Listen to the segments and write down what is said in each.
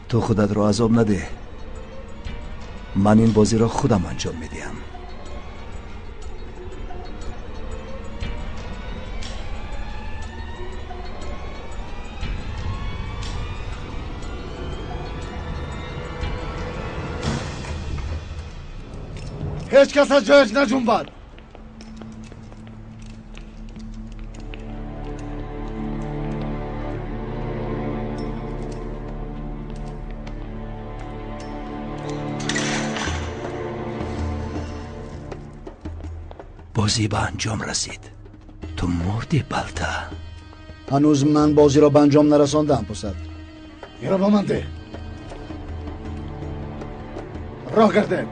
Ту худатро азоб надеҳ. Ман ин бозиро худам анҷом медиҳам. Ҳеҷ кас аз ҷояш наҷунбад. Бозӣ ба анҷом расид. Ту мурдӣ, Балта. Ҳанӯз ман бозиро ба анҷом нарасондаам, писар. Инро ба ман деҳ. Роҳ гардед.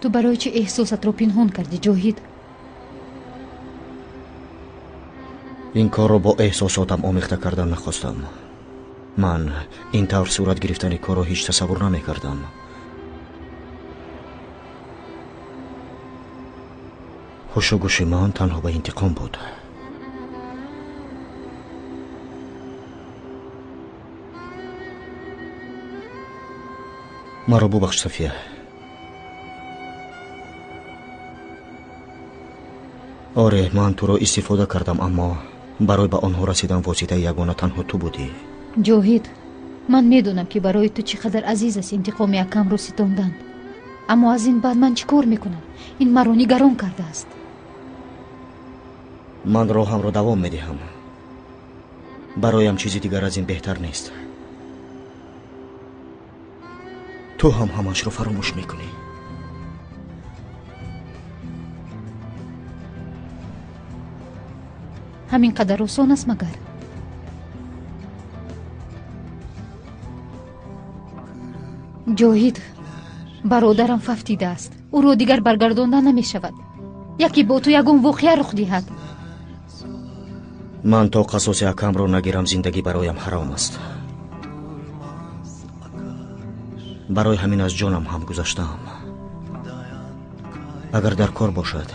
Ту барои чӣ эҳсосатро пинҳон кардӣ, Ҷоҳид? Ин корро бо эҳсосотам омехта кардан нахостам. Ман ин тавр сурат гирифтани корро ҳеҷ тасаввур намекардам. Ҳушу гӯши ман танҳо ба интиқом буд. Маро бубахш, София. Оре, ман туро истифода кардам, аммо барои ба онҳо расидан воситаи ягона танҳо ту будӣ. Ҷоҳид, ман медонам, ки барои ту чӣ қадар азиз аст интиқоми акамро ситондан. Аммо аз ин баъд ман чӣ кор мекунам? Ин маро нигарон кардааст. Ман роҳамро давом медиҳам. Бароям чизи дигар аз ин беҳтар нест. Ту ҳам ҳамашро фаромӯш мекунӣ. Ҳамин қадар осон аст магар? Ҷоҳид, бародарам фавтидааст. Ӯро дигар баргардонда намешавад. Яке бо ту ягон воқеа рух диҳад. Ман то қасоси акамро нагирам, зиндагӣ бароям ҳаром аст. Барои ҳамин аз ҷонам ҳам гузаштаам. Агар дар кор бошад,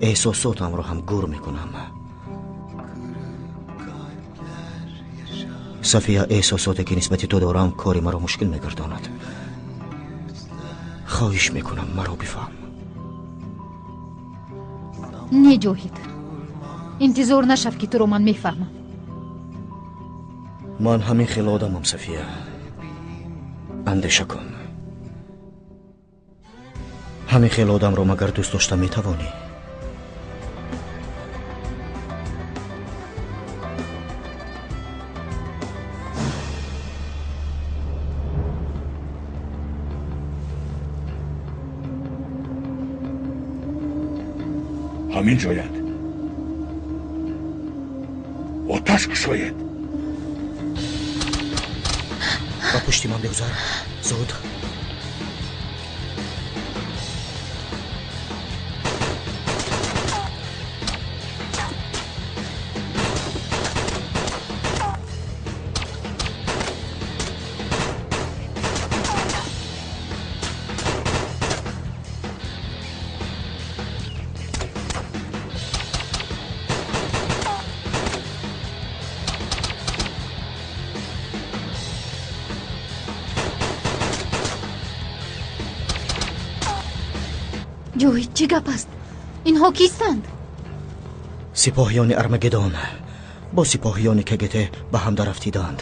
эҳсосотамро ҳам гур мекунам. София, эҳсосоте ки нисбати ту дорам, кори маро мушкил мегардонад. Хоҳиш мекунам, маро бифаҳм. Не, Ҷоҳид, интизор нашав, ки туро ман мефаҳмам. Ман ҳамин хел одамам, София. Андеша кун. Ҳамин хел одамро магар дӯст дошта метавонӣ? Ҳамин ҷоянд. Оташ кушоед. Ба пушти ман бигузар. Зуд. Ҷоҳид, чӣ гап аст? Инҳо кистанд? Сипоҳиёни Армагеддон бо сипоҳиёни КГТ ба ҳам дарафтидаанд.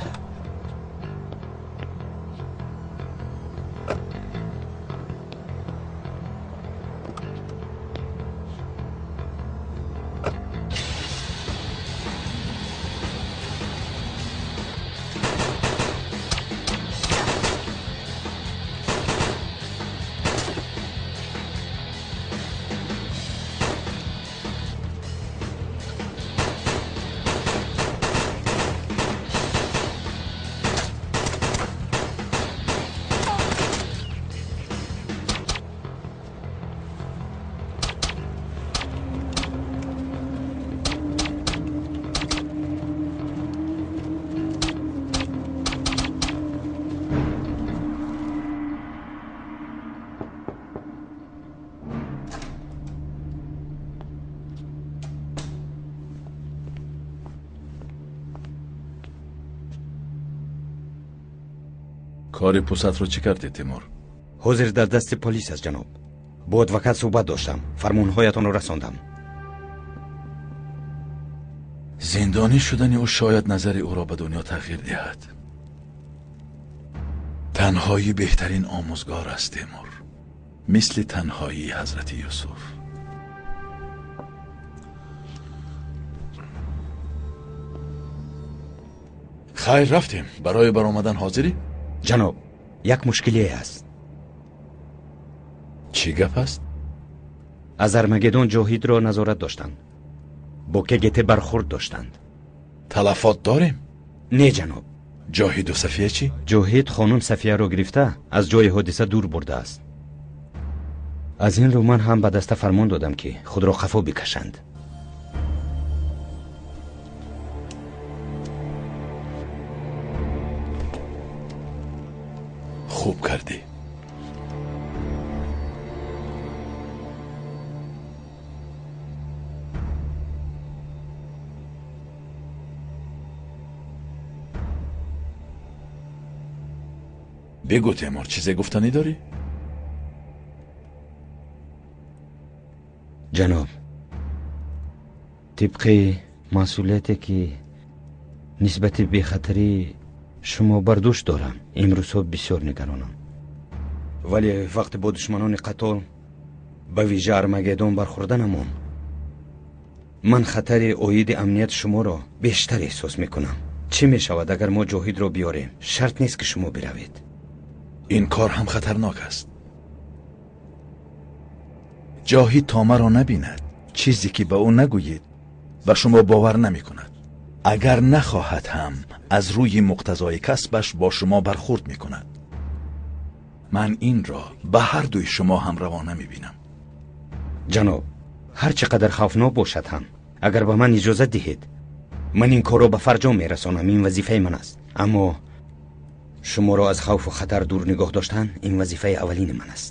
Кори пусатро чӣ кардӣ, Тимур? Ҳозир дар дасти полис аст, ҷаноб. Бо адвокат суҳбат доштам, фармонҳоятонро расондам. Зиндонӣ шудани ӯ шояд назари ӯро ба дунё тағйир диҳад. Танҳоӣ беҳтарин омӯзгор аст, Тимур, мисли танҳоии ҳазрати Юсуф. Хайр, рафтем. Барои баромадан ҳозирӣ? Ҷаноб, як мушкилие аст. Чӣ гап аст? Аз Армагеддон Ҷоҳидро назорат доштанд. Бо КГТ бархӯрд доштанд. Талафот дорем? Не, ҷаноб. Ҷоҳиду Сафия чӣ? Ҷоҳид хонум Сафияро гирифта аз ҷои ҳодиса дур бурдааст. Аз ин рӯ ман ҳам ба даста фармон додам, ки худро қафо бикашанд. Хуб кардӣ. Бигӯ, Темур, чизе гуфтанӣ дорӣ? Ҷаноб, тибқи масъулияте ки нисбати бехатарии шумо бар дӯш дорам, имрӯзҳо бисёр нигаронам. Вале вақте бо душманони қатол, ба вижа Армагеддон бархӯрданамон, ман хатари оиди амнияти шуморо бештар эҳсос мекунам. Чӣ мешавад агар мо Ҷоҳидро биёрем? Шарт нест, ки шумо биравед. Ин кор ҳам хатарнок аст. Ҷоҳид то маро набинад, чизе ки ба ӯ нагӯед, ба шумо бовар намекунад. Агар нахоҳад ҳам аз рӯи муқтазои касбаш бо шумо бархӯрд мекунад. Ман инро ба ҳар дуи шумо ҳам равона мебинам. Ҷаноб, ҳар чӣ қадар хавфнок бошад ҳам, агар ба ман иҷозат диҳед, ман ин корро ба фарҷом мерасонам. Ин вазифаи ман аст. Аммо шуморо аз хавфу хатар дур нигоҳ доштан ин вазифаи аввалини ман аст.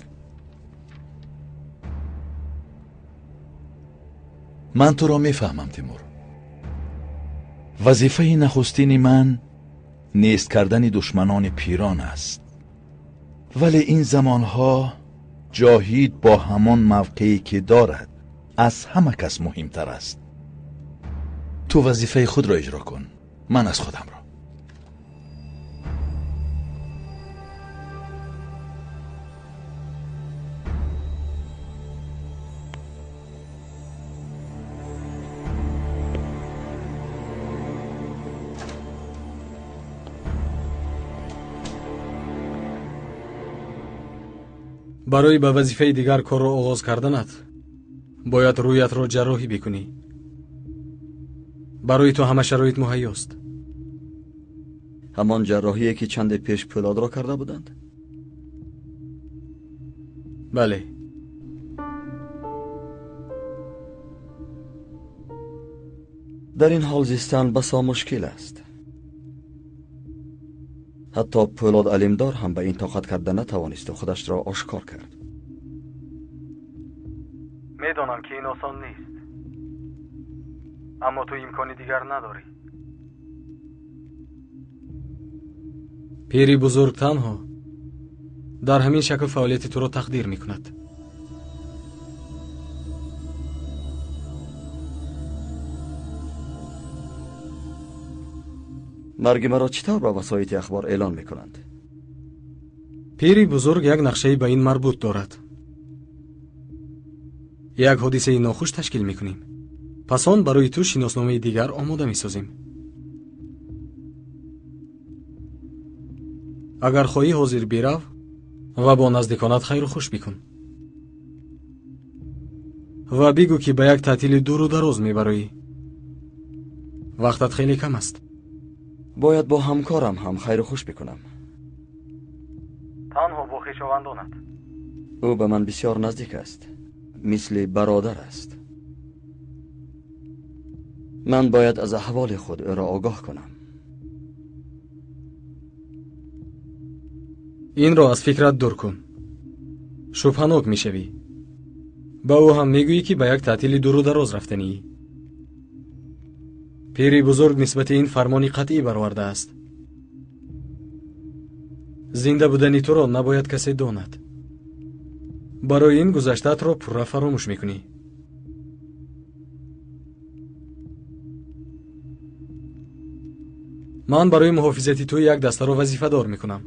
Ман туро мефаҳмам, Тимур. Вазифаи нахустини ман нест кардани душманони пирон аст. Вале ин замонҳо Ҷоҳид бо ҳамон мавқее ки дорад аз ҳама кас муҳимтар аст. Ту вазифаи худро иҷро кун, ман аз худамро. Барои ба вазифаи дигар корро оғоз карданат бояд рӯятро ҷарроҳӣ бикунӣ. Барои ту ҳама шароит муҳайёст. Ҳамон ҷарроҳие ки чанде пеш Пӯлодро карда буданд? Бале. Дар ин ҳол зистан басо мушкил аст. Ҳатто Пӯлод Алимдор ҳам ба ин тоқат карда натавонисту худашро ошкор кард. Медонам, ки ин осон нест, аммо ту имкони дигар надорӣ. Пири бузург танҳо дар ҳамин шакл фаъолияти туро тақдир мекунад. Марги маро чӣ тавр ба васоити ахбор эълон мекунанд? Пири бузург як нақшаи ба ин марбут дорад. Як ҳодисаи нохуш ташкил мекунем. Пас он барои ту шиносномаи дигар омода месозем. Агар хоҳӣ ҳозир бирав ва бо наздиконат хайру хуш бикун ва бигӯ, ки ба як таътили дуру дароз мебароӣ. Вақтат хеле кам аст. Бояд бо ҳамкорам ҳам хайру хуш бикунам. Танҳо бо хешовандонат. Ӯ ба ман бисёр наздик аст, мисли бародар аст. Ман бояд аз аҳволи худ ӯро огоҳ кунам. Инро аз фикрат дур кун. Шубҳанок мешавӣ. Ба ӯ ҳам мегӯӣ, ки ба як таътили дуру дароз рафтанӣ. Пири бузург нисбати ин фармони қатъӣ баровардааст. Зинда будани туро набояд касе донад. Барои ин гузаштаатро пурра фаромӯш мекунӣ. Ман барои муҳофизати ту як дастаро вазифадор мекунам.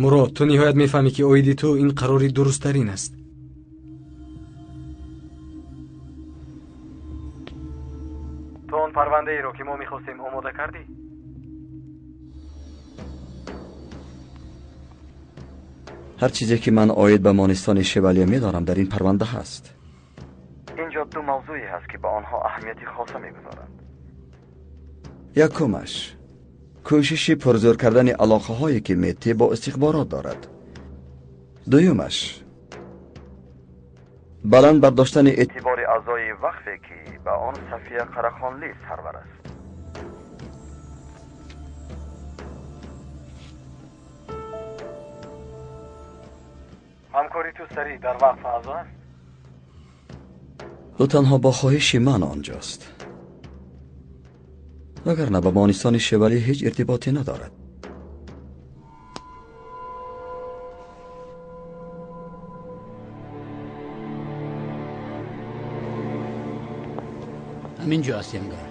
Мурод, ту ниҳоят мефаҳмӣ, ки оиди ту ин қарори дурусттарин аст. Ту он парвандаеро, ки мо мехостем, омода кардӣ? Ҳар чизе, ки ман оид ба Монистони Шевале медонам, дар ин парванда ҳаст. Инҷо ду мавзӯе ҳаст, ки ба онҳо аҳамияти хоса мегузоранд. Якумаш кӯшиши пурзӯр кардани алоқаҳое, ки Метти бо истихборот дорад. Дуюмаш баланд бардоштани эътибори аъзои вақфе, ки ба он Сафия Қарахонлӣ сарвар аст. Ҳамкори ту сариҳ дар вақф аъзо аст? Ӯ танҳо бо хоҳиши ман онҷост, вагарна ба Монистони Шевале ҳеҷ иртиботе надорад. Ҳамин ҷо аст, янгар.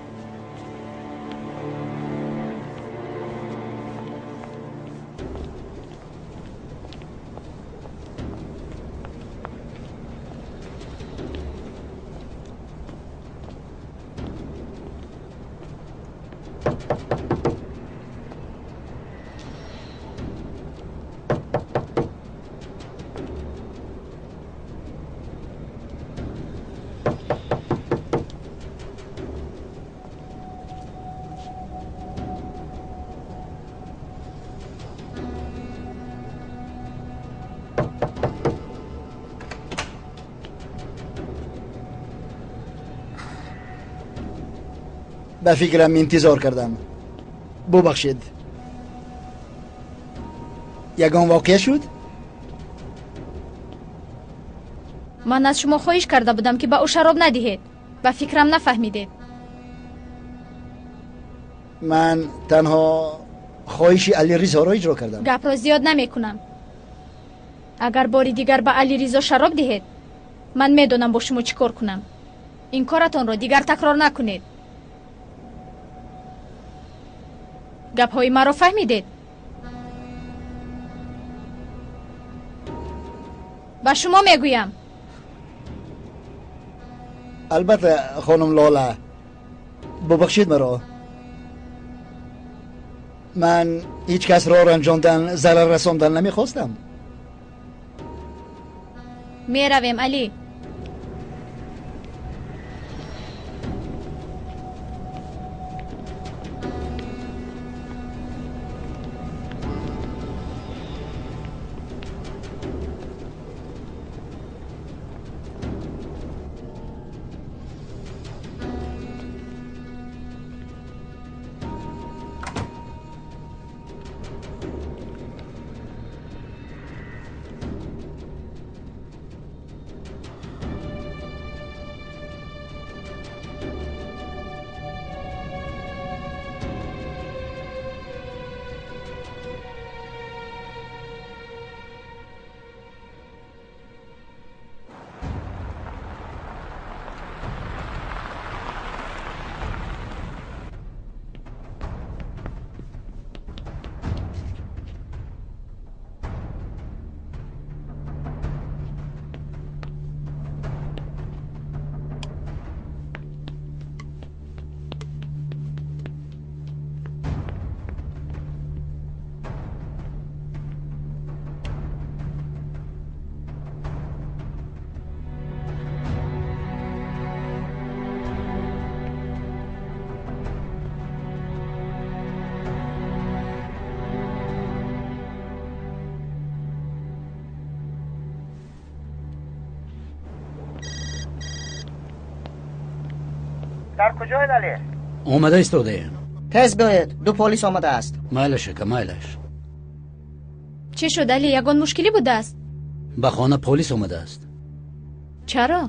Ба фикрам интизор кардам. Бубахшед. Ягон воқеа шуд? Ман аз шумо хоҳиш карда будам, ки ба ӯ шароб надиҳед. Ба фикрам нафаҳмидед. Ман танҳо хоҳиши Алиризоро иҷро кардам. Гапро зиёд намекунам. Агар бори дигар ба Алиризо шароб диҳед, ман медонам бо шумо чӣ кор кунам. Ин коратонро дигар такрор накунед. Гапҳои маро фаҳмидед? Ба шумо мегӯям. Албатта, хонум Лола, бубахшед маро. Ман ҳеҷ касро ранҷондан, зарар расондан намехостам. Меравем, Алӣ. Дар куҷоед, Али? Омада истодаем. Тез биёед, ду полис омадааст. Майлаш, ака, майлаш. Чӣ шуд, Али? Ягон мушкилӣ будааст? Ба хона полис омадааст. Чаро?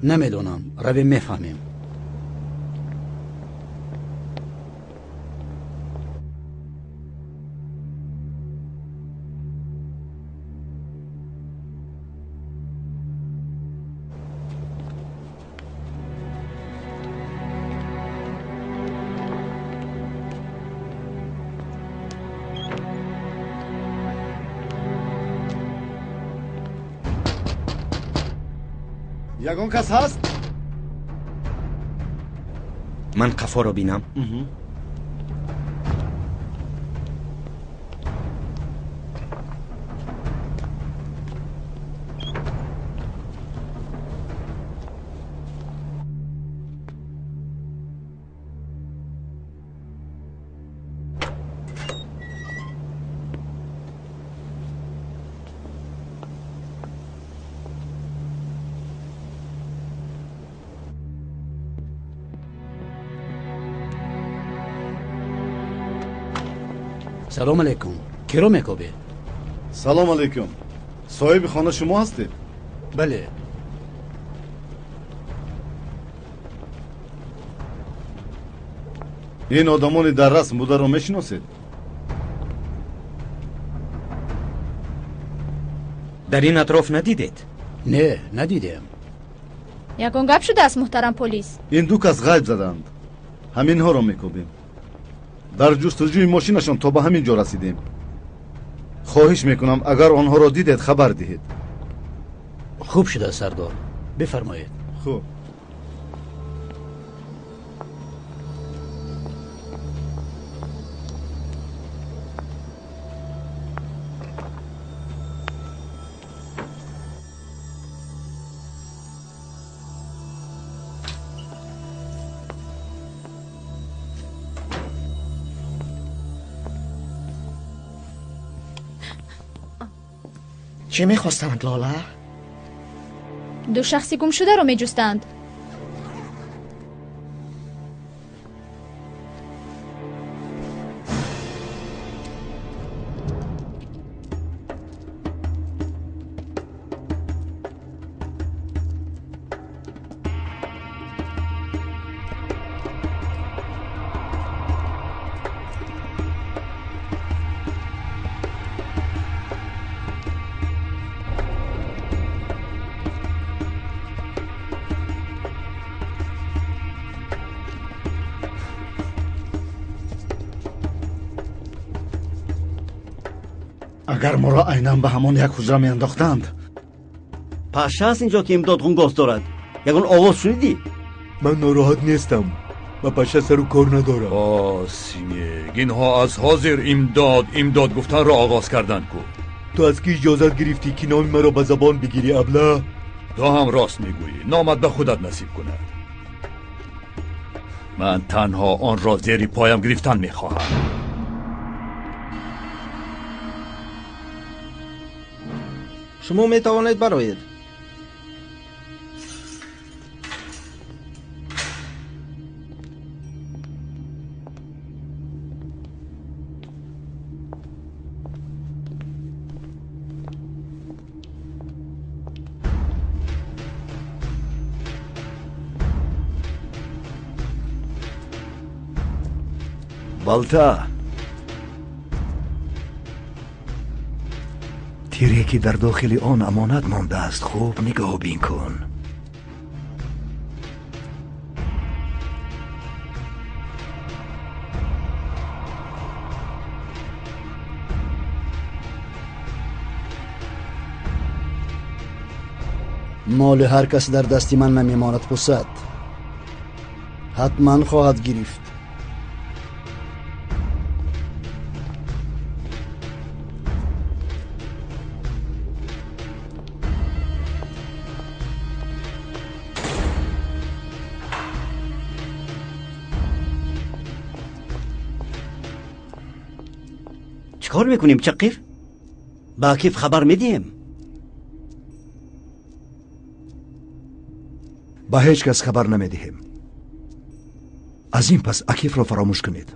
Намедонам, равем мефаҳмем. Ягон кас ҳаст? Ман қафоро бинам. Салом алейкум. Киро мекобед? Салом алейкум. Соҳиби хона шумо ҳастед? Бале. Ин одамони дар расм бударо мешиносед? Дар ин атроф надидед? Не, надидем. Ягон гап шудааст, муҳтарам полис? Ин ду кас ғайб заданд. Ҳаминҳоро мекобем. Дар ҷустуҷӯи мошинашон то ба ҳамин ҷо расидем. Хоҳиш мекунам, агар онҳоро дидед, хабар диҳед. Хуб шудааст, сардор. Бифармоед. Хуб. Чӣ мехостанд, Лола? Ду шахси гумшударо меҷустанд. Агар моро айнан ба ҳамон як ҳуҷра меандохтанд. Паша аст инҷо, ки имдод ғунгоз дорад. Ягон овоз шунидӣ? Ман нороҳат нестам. Ба паша сару кор надорам. О, Симег, инҳо аз ҳозир имдод имдод гуфтанро оғоз карданд ку. Ту аз кӣ иҷозат гирифтӣ, ки номи маро ба забон бигирӣ, абла? Ту ҳам рост мегӯӣ. Номат ба худат насиб кунад. Ман танҳо онро зери поям гирифтан мехоҳам. Шумо метавонед бароед. Балта, тире ки дар дохили он амонат мондааст, хуб нигоҳубин кун. Моли ҳар кас дар дасти ман намемонад, пусад. Ҳатман хоҳад гирифт. Чикор мекунем, Чаққиф? Ба Акиф хабар медиҳем? Ба ҳеҷ кас хабар намедиҳем. Аз ин пас Акифро фаромӯш кунед.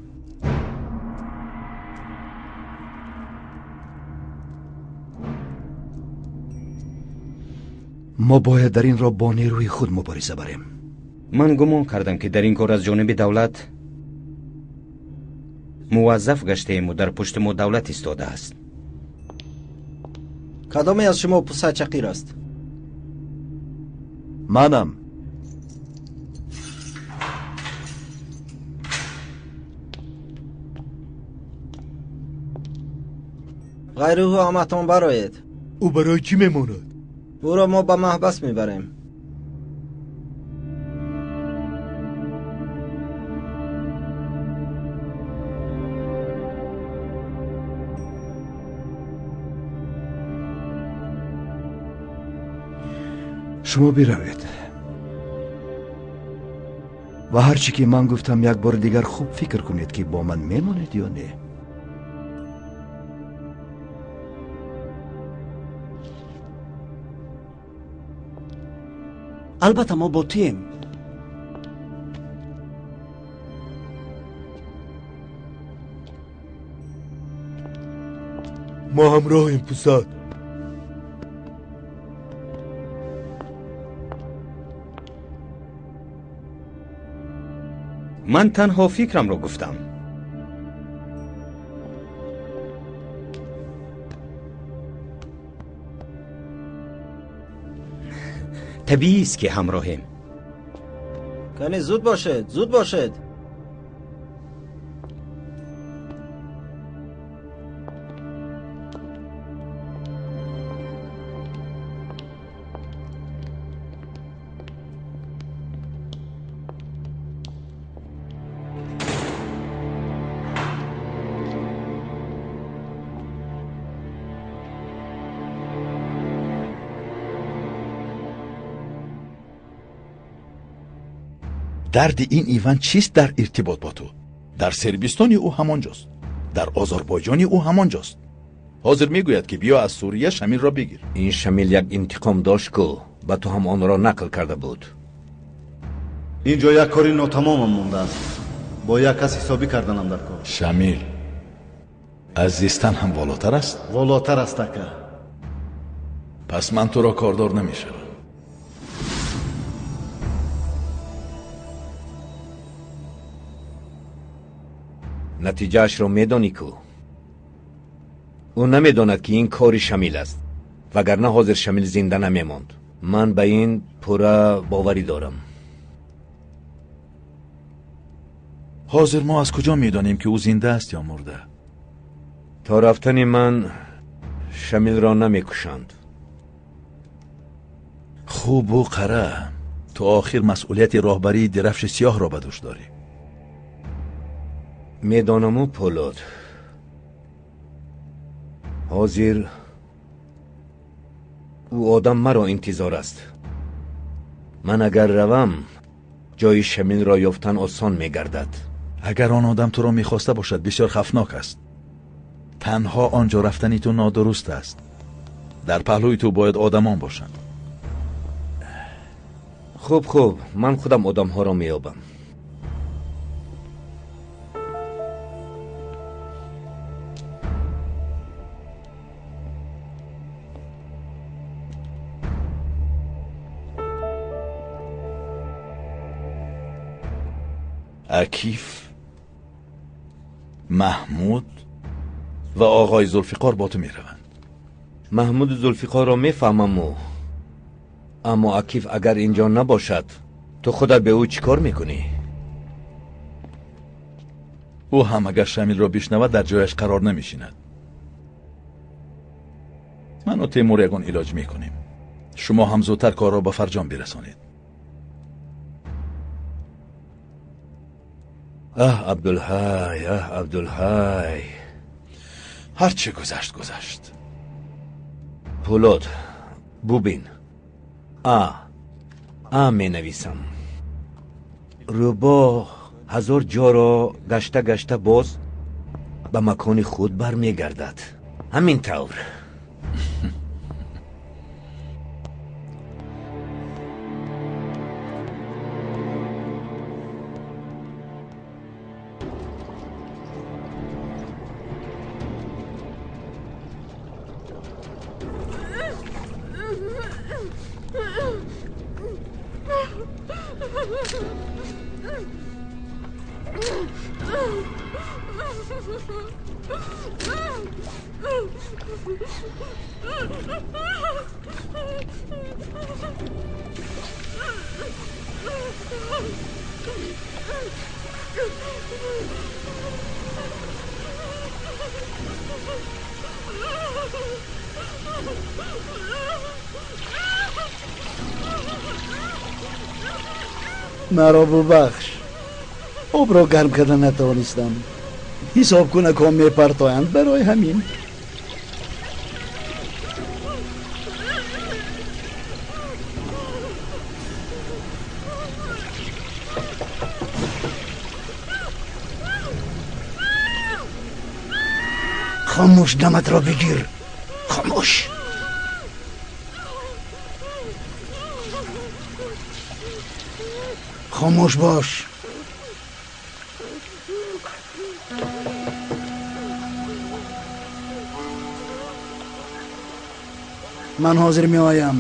Мо бояд дар ин роҳ бо нерӯи худ мубориза барем. Ман гумон кардам, ки дар ин кор аз ҷониби давлат муваззаф гаштаему дар пушти мо давлат истодааст. Кадоме аз шумо пуса Чақир аст? Манам. Ғайри ӯ ҳаматон бароед. Ӯ барои чӣ мемонад? Ӯро мо ба маҳбас мебарем. Шумо биравед ва ҳар чӣ ки ман гуфтам як бори дигар хуб фикр кунед, ки бо ман мемонед ё не. Албатта, мо бо туем. Мо ҳамроҳем, пусад. Ман танҳо фикрамро гуфтам. Табиист, ки ҳамроҳем. Кани зуд бошед, зуд бошед. Дарди ин Иван чист дар иртибот бо ту? Дар Сербистони ӯ ҳамон ҷост, дар Озарбойҷони ӯ ҳамон ҷост. Ҳозир мегӯяд, ки биё аз Сурия Шамилро бигир. Ин Шамил як интиқом дошт ку, ба ту ҳам онро нақл карда буд. Ин ҷо як кори нотамомам мондааст. Бо як кас ҳисобӣ карданам дар кор. Шамил аз зистан ҳам волотар аст? Волотар аст, ака. Пас ман туро кордор намешавам. Натиҷаашро медонӣ ку. Ӯ намедонад, ки ин кори Шамил аст, вагарна ҳозир Шамил зинда намемонд. Ман ба ин пурра боварӣ дорам. Ҳозир мо аз куҷо медонем, ки ӯ зинда аст ё мурда? То рафтани ман Шамилро намекушанд. Хубу қара, ту охир масъулияти роҳбарии дирафши сиёҳро ба дӯш дорӣ. Медонаму, Полод. Ҳозир ӯ одам маро интизор аст. Ман агар равам, ҷои Шамилро ёфтан осон мегардад. Агар он одам туро мехоста бошад, бисёр хавфнок аст. Танҳо он ҷо рафтани ту нодуруст аст. Дар паҳлӯи ту бояд одамон бошанд. Хуб, хуб, ман худам одамҳоро меёбам. Акиф, Маҳмуд ва оғои Зулфиқор бо ту мераванд. Маҳмуду Зулфиқорро мефаҳмаму, аммо Акиф агар инҷо набошад, ту худат бе ӯ чӣ кор мекунӣ? Ӯ ҳам агар Шамилро бишнавад, дар ҷояш қарор намешинад. Ману Темур ягон илоҷ мекунем. Шумо ҳам зудтар корро ба фарҷом бирасонед. Аҳ, Абдулҳай, аҳ, Абдулҳай. Ҳар чӣ гузашт, гузашт. Пулод, бубин. А менависам. Рӯбоҳ ҳазор ҷоро гашта гашта боз ба макони худ бармегардад. Ҳамин тавр. Маро бубахш, обро гарм карда натавонистам. Ҳисобкунакҳо мепартоянд барои ҳамин. Хомӯш, даматро бигир. Хомӯш. Хомӯш бош. Ман ҳозир меоям.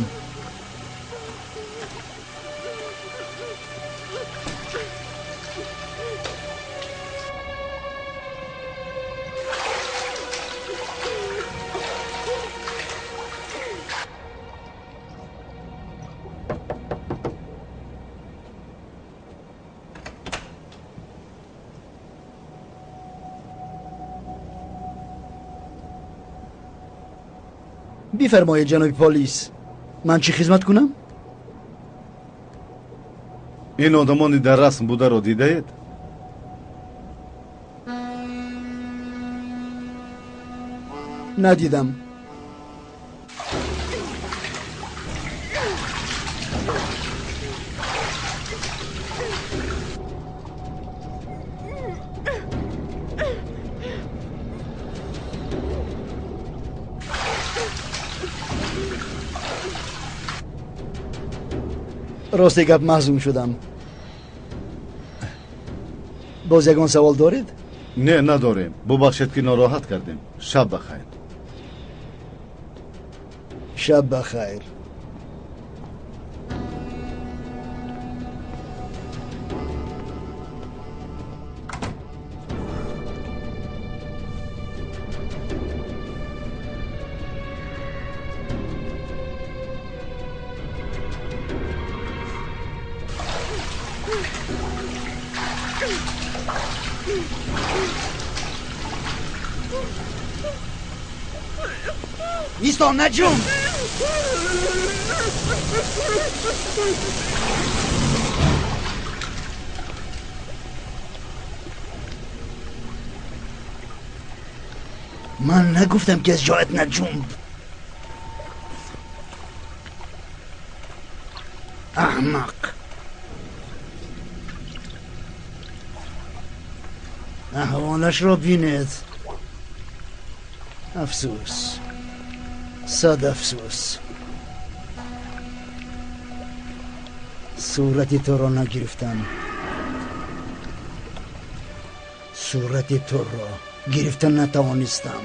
Бифармоед, ҷаноби полис, ман чӣ хизмат кунам? Ин одамони дар расм бударо дидаед? Надидам. Росте гап, маҳзун шудам. Боз ягон савол доред? Не, надорем. Бубахшед, ки нороҳат кардем. Шаб бахайр. Шаб бахайр. Исто, наҷум! Ман нагуфтам, ки аз ҷоят наҷумб. Аҳмақ! Аҳволашро бинед. Афсӯс, сад афсӯс. Сурати туро нагирифтам. Сурати туро гирифта натавонистам.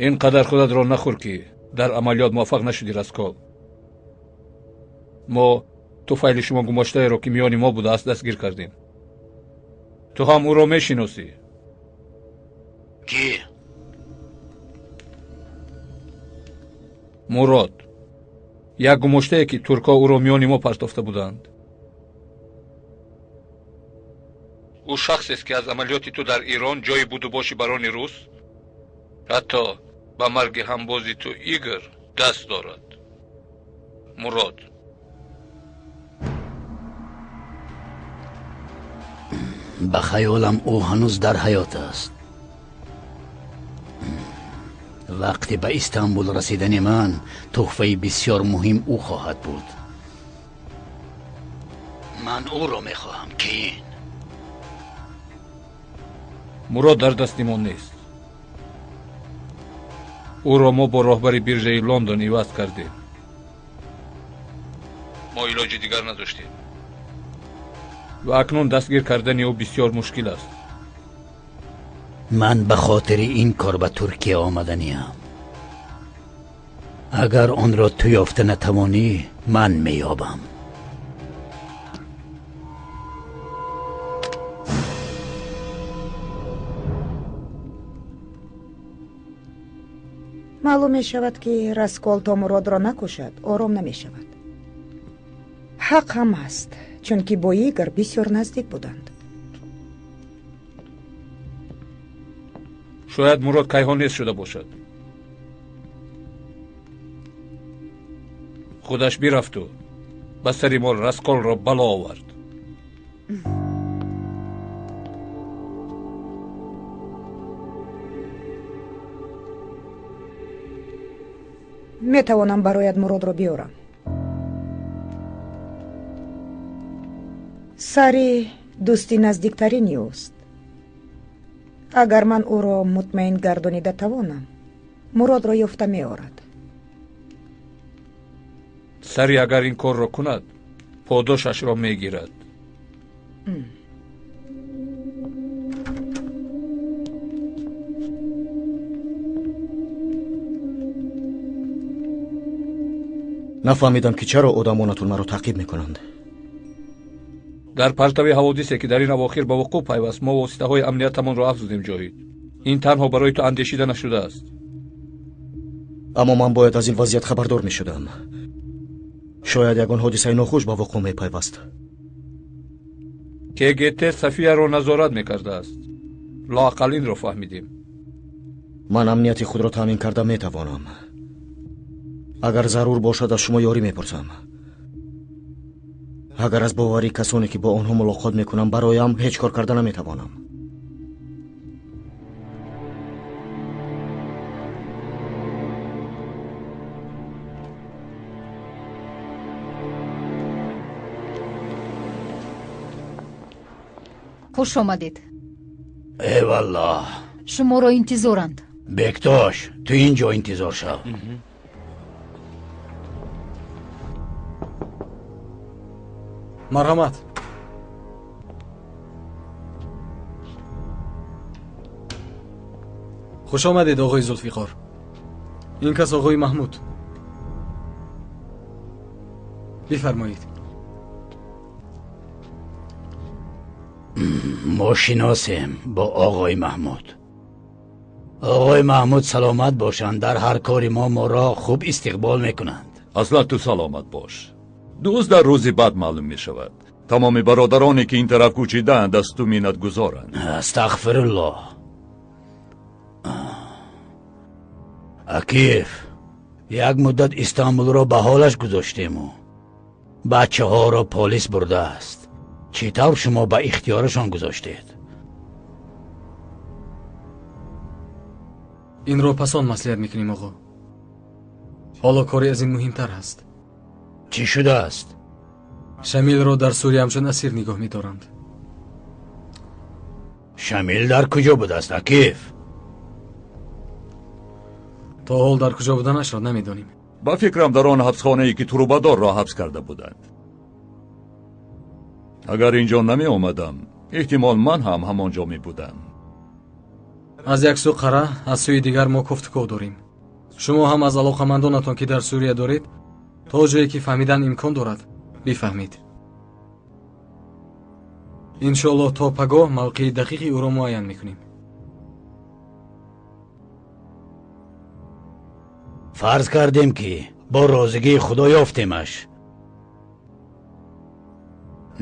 Ин қадар худатро нахӯр, ки дар амалиёт муваффақ нашудӣ, Раскол. Мо туфайли шумо гумоштаеро, ки миёни мо будааст, дастгир кардем. Ту ҳам ӯро мешиносӣ. Кӣ? Мурод, як гумоштае, ки туркҳо ӯро миёни мо партофта буданд. Ӯ шахсест, ки аз амалиёти ту дар Ирон, ҷои будубоши барони рус, ҳатто ба марги ҳамбози ту Игор даст дорад. Мурод. Ба хаёлам, ӯ ҳанӯз дар ҳаёт аст. Вақте ба Истанбул расидани ман, тӯҳфаи бисёр муҳим ӯ хоҳад буд. Ман ӯро мехоҳам. Кин. Мурод дар дасти мо нест. Ӯро мо бо роҳбари биржаи Лондон иваз кардем. Мо илоҷи дигар надоштем ва акнун дастгир кардани ӯ бисёр мушкил аст. Ман ба хотири ин кор ба Туркия омаданиам. Агар онро ту ёфта натавонӣ, ман меёбам. Маълум мешавад, ки Раскол то Муродро накушад, ором намешавад. Ҳақ ҳам аст, чунки бо Игор бисёр наздик буданд. Шояд Мурод кайҳон нест шуда бошад. Худаш бирафту ба сари мо Расколро бало овард. Метавонам бароят Муродро биёрам. Сари дӯсти наздиктарини ӯст. Агар ман ӯро мутмаин гардонида тавонам, Муродро ёфта меорад. Сари агар ин корро кунад, подошашро мегирад. Нафаҳмидам, ки чаро одамонатон маро таъқиб мекунанд. Дар партави ҳаводисе, ки дар ин авохир ба вуқӯъ пайваст, мо воситаҳои амниятамонро афзудем, Ҷоҳид. Ин танҳо барои ту андешида нашудааст. Аммо ман бояд аз ин вазъият хабардор мешудам. Шояд ягон ҳодисаи нохуш ба вуқӯъ мепайваст. КГТ Софияро назорат мекардааст. Лоақал инро фаҳмидем. Ман амнияти худро таъмин карда метавонам. Агар зарур бошад, аз шумо ёрӣ мепурсам. Агар аз боварии касоне, ки бо онҳо мулоқот мекунам, бароям ҳеҷ кор карда наметавонам. Хуш омадед. Эваллоҳ. Шуморо интизоранд. Бектош, ту ин ҷо интизор шав. Марҳамат. Хуш омадед, оғои Зулфиқор. Ин кас оғои Маҳмуд. Бифармоед. Мо шиносем бо оғои Маҳмуд. Оғои Маҳмуд саломат бошанд, дар ҳар кори мо моро хуб истиқбол мекунанд. Аслан ту саломат бош. Дӯст дар рӯзи бад маълум мешавад. Тамоми бародароне, ки ин тараф кӯчидаанд, аз ту миннатгузоранд. Астағфируллоҳ. Акиф, як муддат Истанбулро ба ҳолаш гузоштему бачаҳоро полис бурдааст. Чӣ тавр шумо ба ихтиёрашон гузоштед? Инро пасон маслиҳат мекунем, оғо. Ҳоло кори аз ин муҳимтар ҳаст. Чӣ шудааст? Шамилро дар Сурия ҳамчун асир нигоҳ медоранд. Шамил дар куҷо будааст, Акиф? То ҳол дар куҷо буданашро намедонем. Ба фикрам, дар он ҳабсхонае, ки Трубадорро ҳабс карда буданд. Агар инҷо намеомадам, эҳтимол ман ҳам ҳамон ҷо мебудам. Аз як сӯ қара, аз сӯи дигар мо кофтуков дорем. Шумо ҳам аз алоқамандонатон, ки дар Сурия доред, то ҷое ки фаҳмидан имкон дорад, бифаҳмед. Иншоаллоҳ то пагоҳ мавқеи дақиқи ӯро муайян мекунем. Фарз кардем, ки бо розигии Худо ёфтемаш.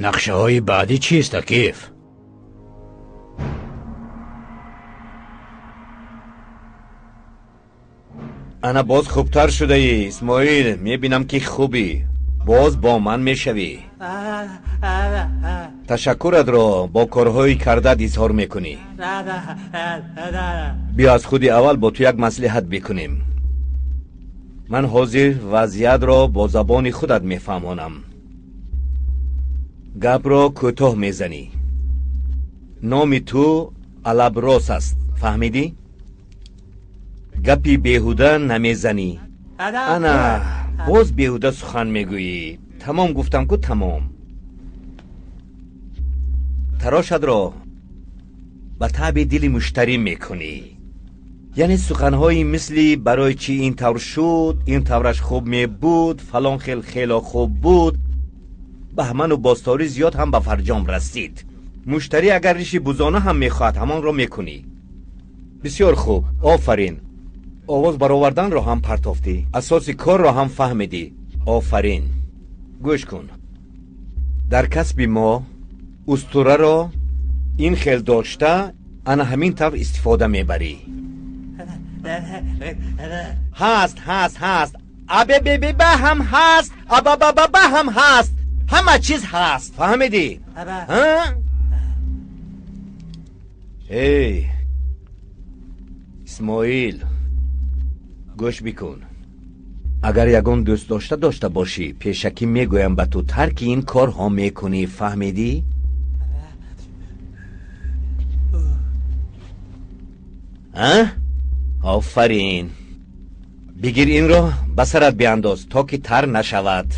Нақшаҳои баъдӣ чист, Акиф? Ана боз хубтар шудаӣ, Исмоил. Мебинам, ки хубӣ. Боз бо ман мешавӣ. Ташаккуратро бо корҳои кардаат изҳор мекунӣ. Биё аз худи аввал бо ту як маслиҳат бикунем. Ман ҳозир вазъиятро бо забони худат мефаҳмонам. Гапро кӯтоҳ мезанӣ. Номи ту Алаброс аст, фаҳмидӣ? Гапи беҳуда намезанӣ. Ана боз беҳуда сухан мегӯӣ. Тамом гуфтам ку, тамом. Тарошадро ба таъби дили муштарӣ мекунӣ. Яъне суханҳои мисли барои чӣ ин тавр шуд, ин тавраш хуб мебуд, фалон хел хело хуб буд, баҳману бозторӣ зиёд ҳам ба фарҷом расид. Муштарӣ агар риши бузона ҳам мехоҳад, ҳамонро мекунӣ. Бисёр хуб, офарин. Овоз бароварданро ҳам партофтӣ, асоси корро ҳам фаҳмидӣ. Офарин. Гӯш кун, дар касби мо устураро ин хел дошта ана ҳамин тавр истифода мебарӣ. Ҳаст, ҳаст, ҳаст. Абббба ҳам ҳаст, абабабаба ҳам ҳаст, ҳама чиз ҳаст. Фаҳмидӣ? Эй Исмоил, гӯш бикун. Агар ягон дӯст дошта бошӣ, пешакӣ мегӯям ба ту тарки ин корҳо мекунӣ, фаҳмидӣ? А? Офарин. Бигир инро, ба сарат биандоз, то ки тар нашавад.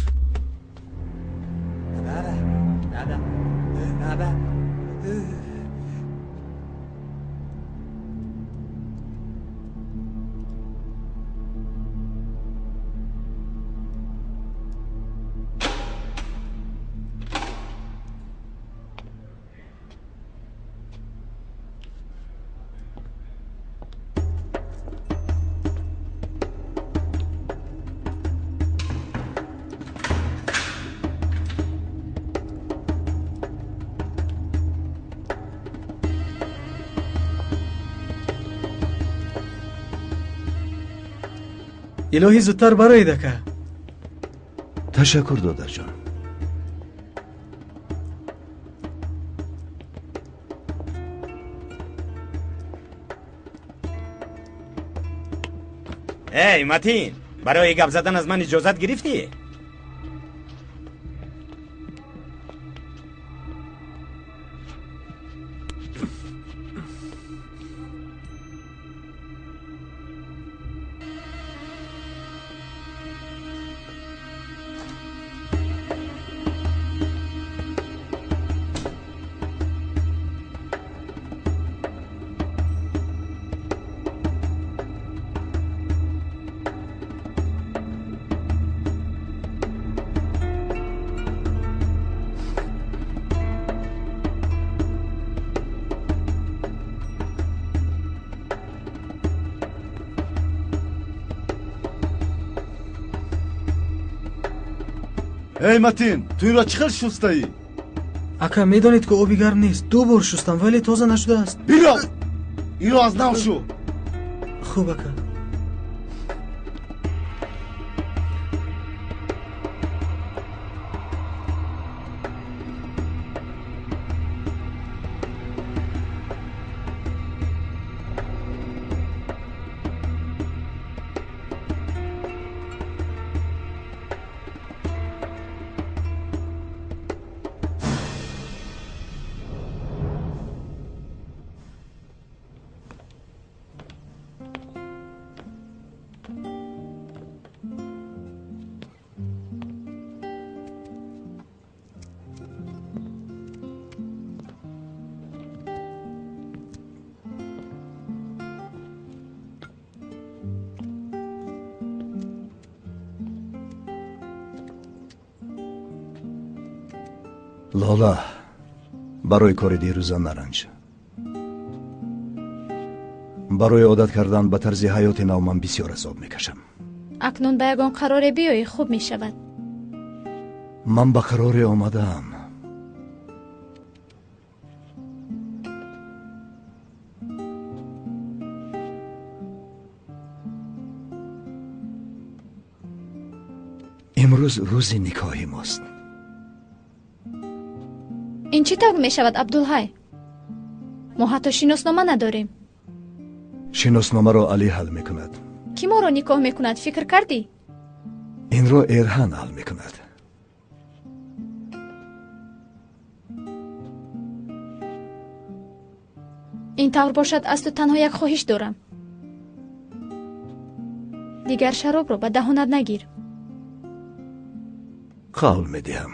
Илоҳӣ зудтар бароед, ака. Ташаккур, додарҷон. Эй, Матин, барои гап задан аз ман иҷозат гирифтӣ? Эй Матин, ту инро чӣ хел шустаӣ? Ака, медонед ки оби гарм нест. 2 бор шустам, вале тоза нашудааст. Биров! Инро аз нав шу. Хуб, ака. Лола, барои кори дирӯза наранҷ. Барои одат кардан ба тарзи ҳаёти нав ман бисёр азоб мекашам. Акнун ба ягон қароре биёӣ хуб мешавад. Ман ба қароре омадаам. Имрӯз рӯзи никоҳи мост. Ин чӣ тавр мешавад, Абдулҳай? Мо ҳатто шиноснома надорем. Шиносномаро Алӣ ҳал мекунад. Кӣ моро никоҳ мекунад, фикр кардӣ? Инро Эрҳан ҳал мекунад. Ин тавр бошад, аз ту танҳо як хоҳиш дорам. Дигар шаробро ба даҳонат нагир. Қавл медиҳам.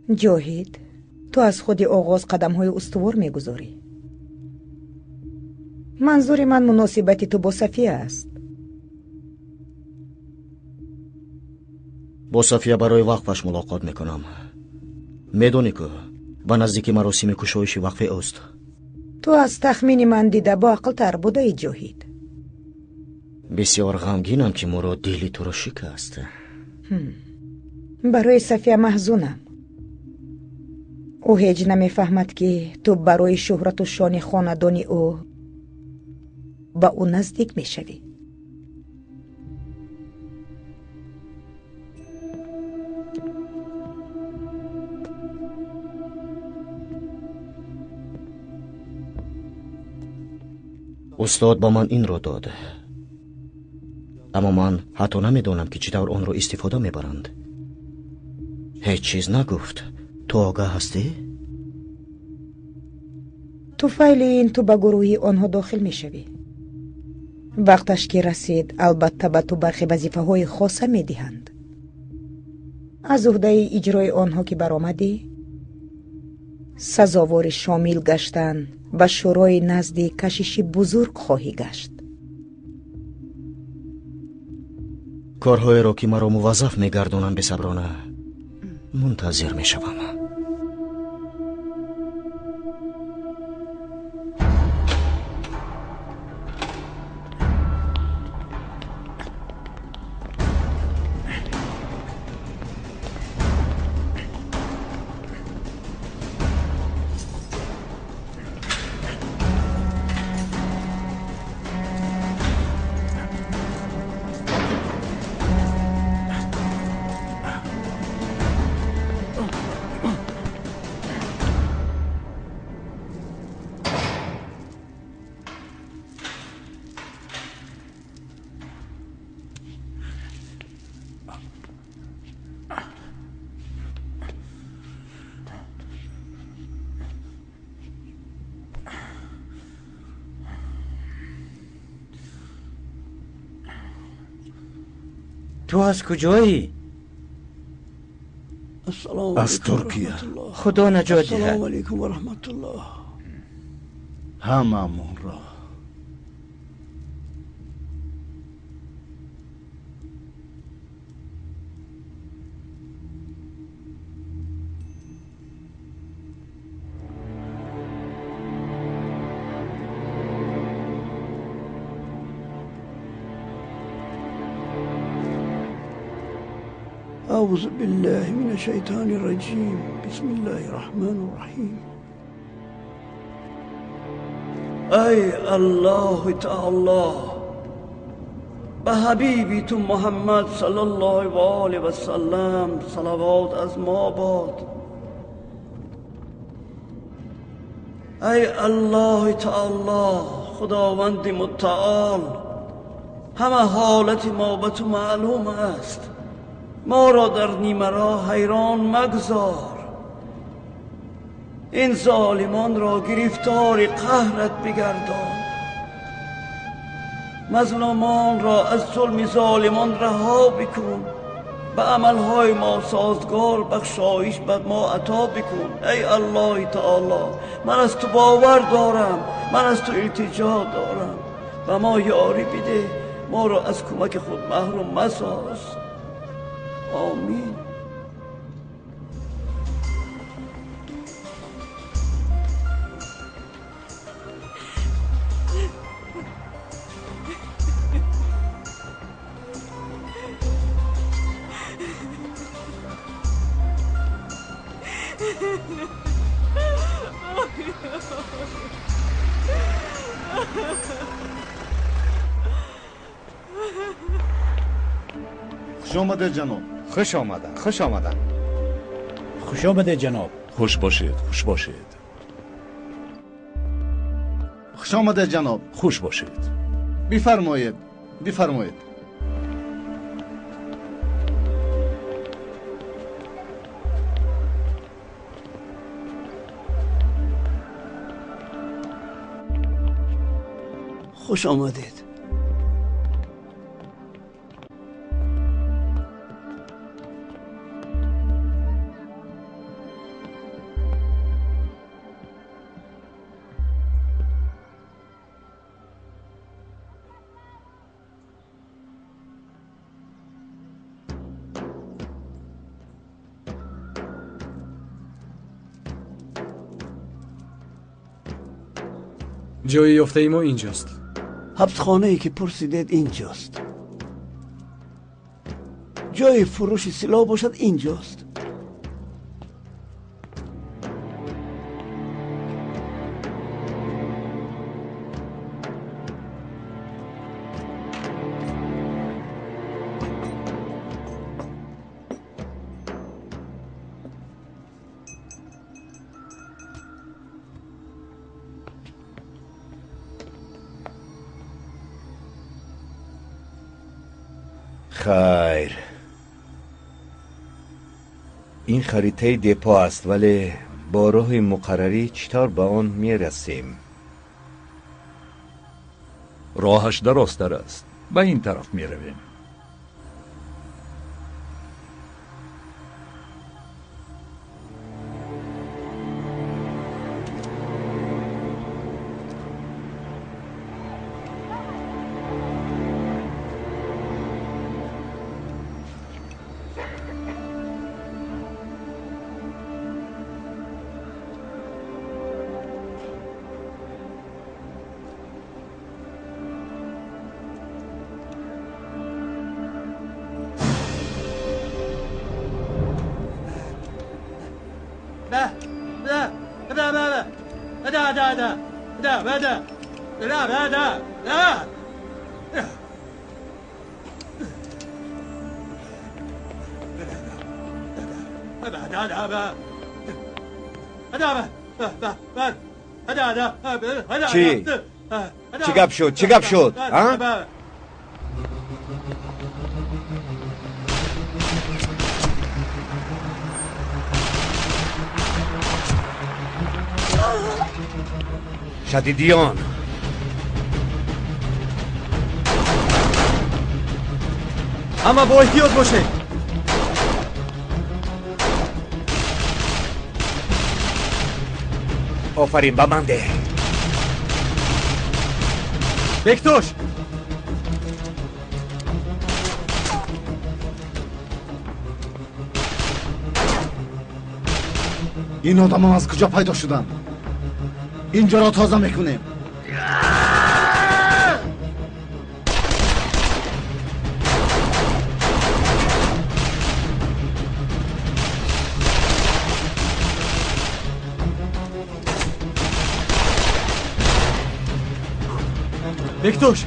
Ҷоҳид, ту аз худи оғоз қадамҳои устувор мегузорӣ. Манзури ман муносибати ту бо Сафия аст. Бо Сафия барои вақфаш мулоқот мекунам. Медонӣ ку ба наздики маросими кушоиши вақфи ӯст. Ту аз тахмини ман дида боақлтар будаи, Ҷоҳид. Бисёр ғамгинам, ки Мурод дили туро шикаст. Барои Сафия маҳзунам. Ӯ ҳеҷ намефаҳмад, ки ту барои шӯҳрату шони хонадони ӯ ба ӯ наздик мешавӣ. Устод ба ман инро дод, аммо ман ҳатто намедонам, ки чӣ тавр онро истифода мебаранд. Ҳеҷ чиз нагуфт. Ту огаҳ ҳастӣ? Туфайли ин ту ба гурӯҳи онҳо дохил мешавӣ. Вақташ ки расид, албатта ба ту бархе вазифаҳои хоса медиҳанд. Аз уҳдаи иҷрои онҳо ки баромадӣ, сазовори шомил гаштан ба шӯрои назди кашиши бузург хоҳӣ гашт. Корҳоеро, ки маро муваззаф мегардонанд, бесаброна мунтазир мешавам. Ту аз куҷоӣ? Аз Туркия. Худо наҷот диҳад. Ассалому алайкум ва раҳматуллоҳ. Ҳамамонро. أعوذ بالله من الشيطان الرجيم. بسم الله الرحمن الرحيم. ای الله تعالی، به حبیبی تو محمد صلی الله و آله و سلم صلوات از ما باد. ای الله تعالی، خداوند متعال، همه حالت ما به تو معلوم است. ما را در نیمه راه حیران مگذار. این ظالمان را گرفتار قهرت بگردان. مظلومان را از ظلم ظالمان رها بکن. به عملهای ما سازگار بخشایش بر ما عطا بکن. ای الله تعالی، من از تو باور دارم، من از تو التجا دارم. به ما یاری بده، ما را از کمک خود محروم مساز. آمین. Хуш омадед, ҷаноб. Хуш омадан, хуш омадан. Хуш омадед, ҷаноб. Хуш бошед, хуш бошед. Хуш омадед, ҷаноб. Хуш бошед. Бифармоед, бифармоед. Хуш омадед. Ҷои ёфтаи мо инҷост. Ҳабсхонае ки пурсидед инҷост. Ҷои фурӯши силоҳ бошад инҷост. Хайр, ин харитаи депо аст, вале бо роҳи муқаррарӣ чӣ тавр ба он мерасем? Роҳаш дарозтар аст, ба ин тараф меравем. Чӣ? Чӣ гап шуд? Чӣ гап шуд? А? Шадидиён! Ҳама бо эҳтиёт бошед. Офарин, ба ман деҳ. Бектош! Ин одамон аз куҷо пайдо шуданд? Инҷоро тоза мекунем. Бектош!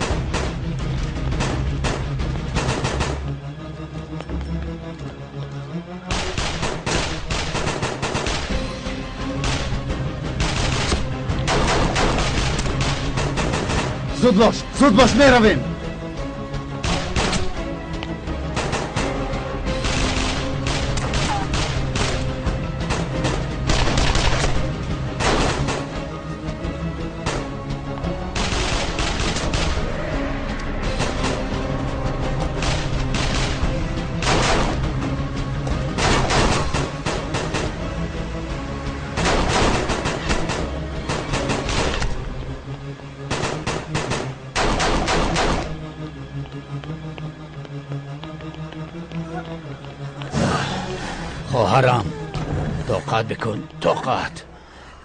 Зуд бош, зуд бош, меравем. Хоҳарам, тоқат бикун, тоқат.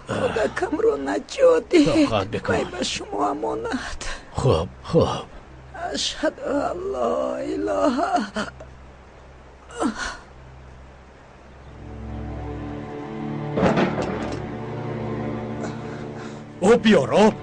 Кӯдакамро наҷот деҳ. Тоқат бикун. Вай ба шумо амонат. Хуб, хуб. Ашҳаду ан ло илоҳа. Об биёр, об.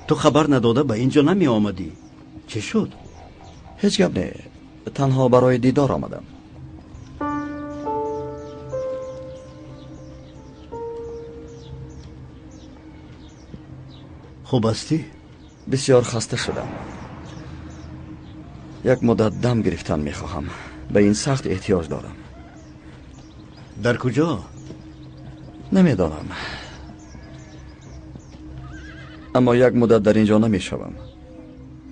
Ту хабар надода ба инҷо намеомадӣ. Чӣ шуд? Ҳеҷ гап не, танҳо барои дидор омадам. Хуб ҳастӣ? Бисёр хаста шудам. Як муддат дам гирифтан мехоҳам. Ба ин сахт эҳтиёҷ дорам. Дар куҷо? Намедонам. Аммо як муддат дар инҷо намешавам.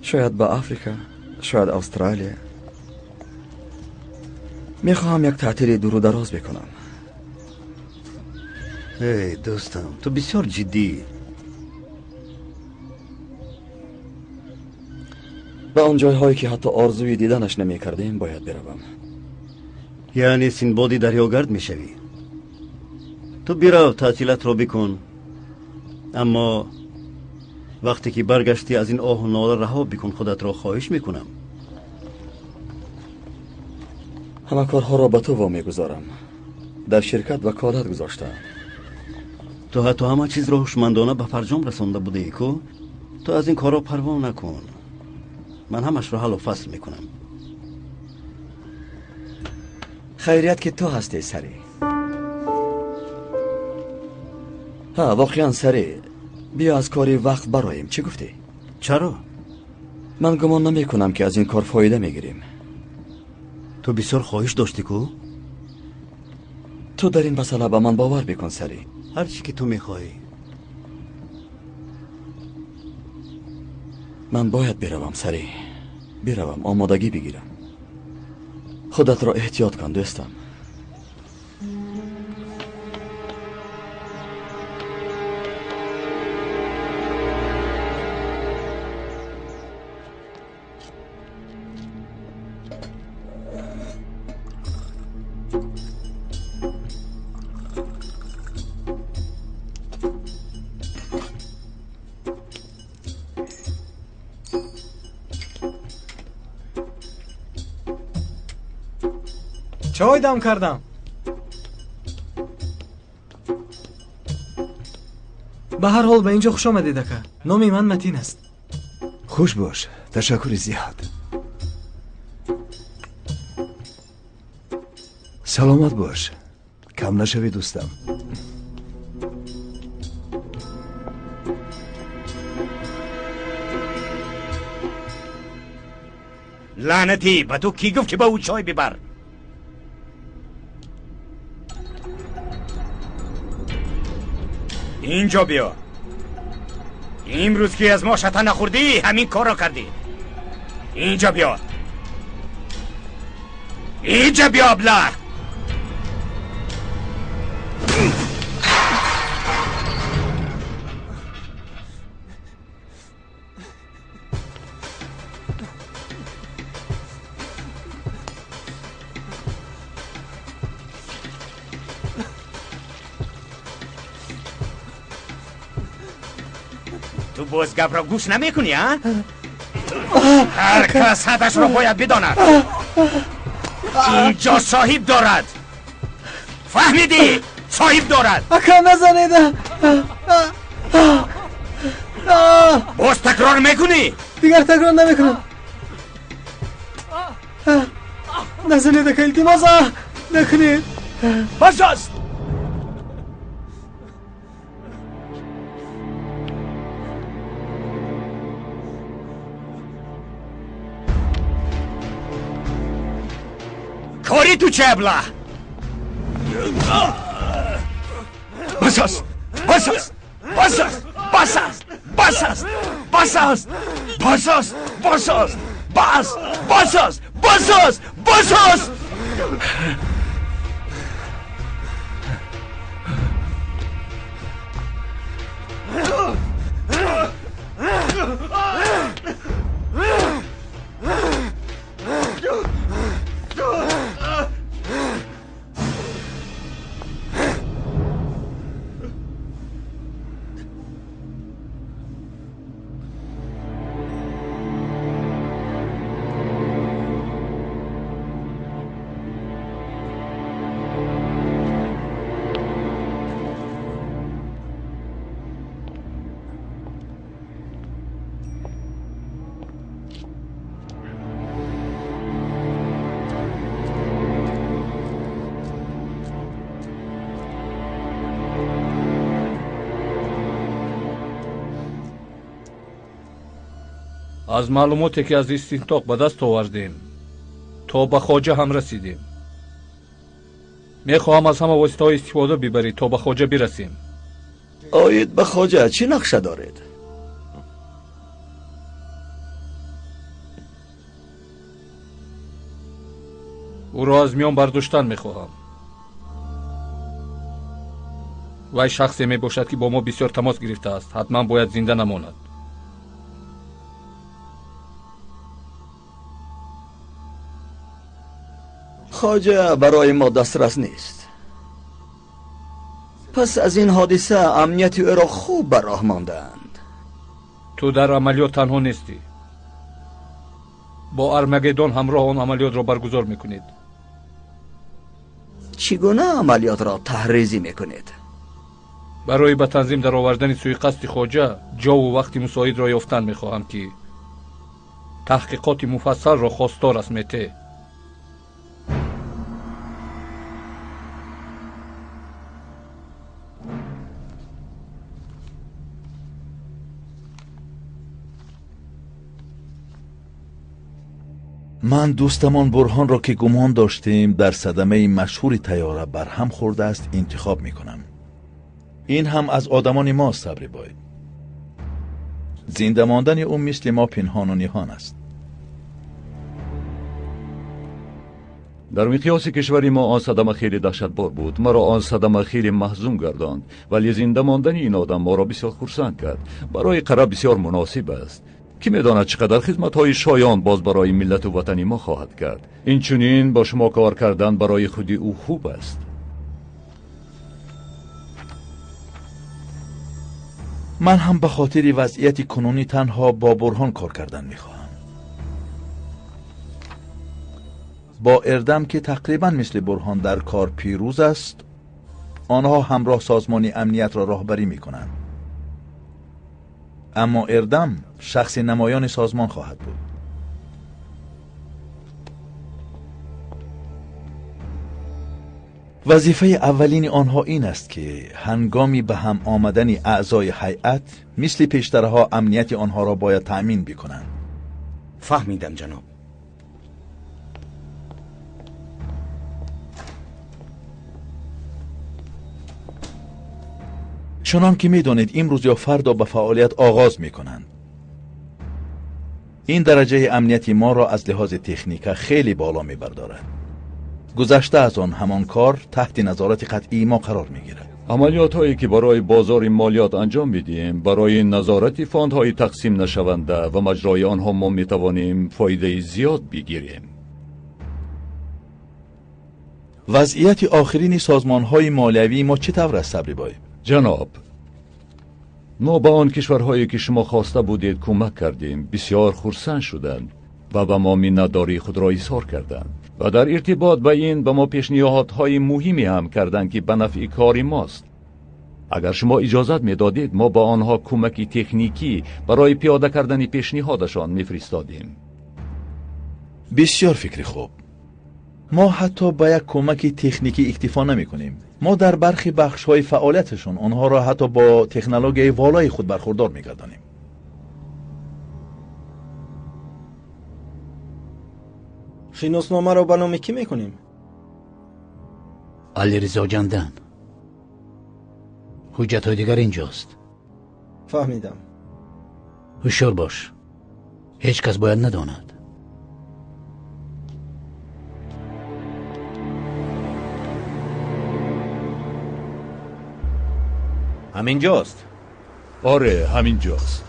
Шояд ба Африка, шояд Австралия. Мехоҳам як таътили дуру дароз бикунам. Эй дӯстам, ту бисёр ҷиддӣ. Ба он ҷойҳое ки ҳатто орзуи диданаш намекардем бояд биравам. Яъне Синбоди дарёгард мешавӣ? Ту бирав, таътилатро бикун. Аммо вақте ки баргаштӣ аз ин оҳу нола раҳо бикун худатро, хоҳиш мекунам. Ҳама корҳоро ба ту вомегузорам. Дар ширкат ваколат гузоштаам. Ту ҳатто ҳама чизро ҳушмандона ба фарҷом расонда будаӣ ку? Ту аз ин корҳо парво накун. Ман ҳамашро ҳаллу фасл мекунам. Хайрият ки ту ҳастӣ, Сари. Ҳа, воқеан Сари, биё аз кори вақт бароем. Чӣ гуфтӣ? Чаро? Ман гумон намекунам ки аз ин кор фоида мегирем. Ту бисёр хоҳиш доштӣ ку? Ту дар ин масъала ба ман бовар бикун, Сари. Ҳар чӣ ки ту мехоҳӣ. Ман бояд биравам, Сари. Биравам, омодагӣ бигирам. Худатро эҳтиёт кун, дӯстам. Чой дам кардам. Ба ҳар ҳол ба инҷо хуш омадед, ака. Номи ман Матин аст. Хуш бош, ташаккури зиёд. Саломат бош, кам нашавӣ дӯстам. Лаънатӣ, ба ту кӣ гуфт ки ба ӯ чой бибар? Инҷо биё. Имрӯз ки аз мо шата нахӯрдӣ, ҳамин корро кардӣ. Инҷо биё. Инҷо биё, аблаҳ! Ту боз гапро гӯш намекунӣ, а? Ҳар кас ҳадашро бояд бидонад. Инҷо соҳиб дорад. Фаҳмидӣ? Соҳиб дорад. Ака, назанед. Боз такрор мекунӣ? Дигар такрор намекунам. Назанед, ака, илтимос, накунед. Бас аст. Кори ту че, аблаҳ? Бас аст! Бас аст! Бас аст! Бас аст! Бас аст! Бас аст! Бас аст! Бас аст! Бас! Бас аст! Бас аст! Бас аст! Аз маълумоте ки аз истинтоқ ба даст овардем, то ба хоҷа ҳам расидем. Мехоҳам аз ҳама воситаҳо истифода бибарӣ то ба хоҷа бирасем. Оид ба хоҷа чӣ нақша доред? Ӯро аз миён бардоштан мехоҳам. Вай шахсе мебошад, ки бо мо бисёр тамос гирифтааст. Ҳатман бояд зинда намонад. Хоҷа барои мо дастрас нест. Пас аз ин ҳодиса амнияти ӯро хуб ба роҳ мондаанд. Ту дар амалиёт танҳо нестӣ. Бо Армагеддон ҳамроҳ он амалиётро баргузор мекунед. Чӣ гуна амалиётро таҳризӣ мекунед? Барои ба танзим даровардани суиқасди хоҷа ҷову вақти мусоидро ёфтан мехоҳам, ки таҳқиқоти муфассалро хостор аст. Мете. Ман дӯстамон Бурҳонро, ки гумон доштем дар садамаи машҳури тайёра барҳам хӯрдааст, интихоб мекунам. Ин ҳам аз одамони мост, Сабрибой. Зинда мондани ӯ мисли мо пинҳону ниҳон аст. Дар миқёси кишвари мо он садама хеле даҳшатбор буд. Маро он садама хеле маҳзун гардонд, вале зинда мондани ин одам моро бисёр хурсанд кард. Барои қара бисёр муносиб аст. Кӣ медонад чӣ қадар хизматҳои шоён боз барои миллату ватани мо хоҳад кард. Инчунин бо шумо кор кардан барои худи ӯ хуб аст. Ман ҳам ба хотири вазъияти кунунӣ танҳо бо Бурҳон кор кардан мехоҳам. Бо Эрдам, ки тақрибан мисли Бурҳон дар кор пирӯз аст, онҳо ҳамроҳ созмони амниятро роҳбарӣ мекунанд. Аммо Эрдам шахси намоёни созмон хоҳад буд. Вазифаи аввалини онҳо ин аст, ки ҳангоми ба ҳам омадани аъзои ҳайат мисли пештарҳо амнияти онҳоро бояд таъмин бикунанд. Фаҳмидам, ҷаноб. Чунон ки медонед, имрӯз ё фардо ба фаъолият оғоз мекунанд. Ин дараҷаи амнияти моро аз лиҳози техника хеле боло мебардорад. Гузашта аз он, ҳамон кор таҳти назорати қатъии мо қарор мегирад. Амалиётҳое ки барои бозори молиёт анҷом медиҳем, барои назорати фондҳои тақсим нашаванда ва маҷрои онҳо мо метавонем фоидаи зиёд бигирем. Вазъияти охирини созмонҳои молиявии мо чӣ тавр аст, Сабрибой? Ҷаноб, мо ба он кишварҳое ки шумо хоста будед кӯмак кардем, бисёр хурсанд шуданд ва ба мо миннатдории худро изҳор карданд ва дар иртибот ба ин ба мо пешниҳодҳои муҳиме ҳам карданд, ки ба нафъи кори мост. Агар шумо иҷозат медодед, мо ба онҳо кӯмаки техникӣ барои пиёда кардани пешниҳодашон мефиристодем. Бисёр фикри хуб. Мо ҳатто ба як кӯмаки техникӣ иктифо намекунем. Мо дар бархи бахшҳои фаъолияташон онҳоро ҳатто бо технологияи волои худ бархурдор мегардонем. Шиносномаро ба номи кӣ мекунем? Алиризо Ҷандан. Ҳуҷҷатҳои дигар инҷост. Фаҳмидам. Ҳушёр бош, ҳеҷ кас бояд надонад. Ҳаминҷост. Оре, ҳаминҷост.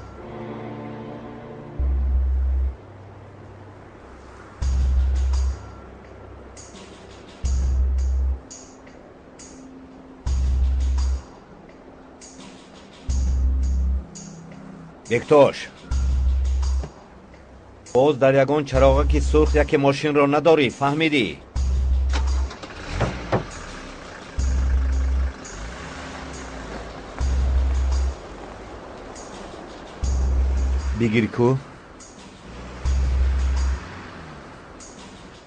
Бектош, боз дар ягон чароғаки сурх яке мошинро надорӣ, фаҳмидӣ? Бигир ку.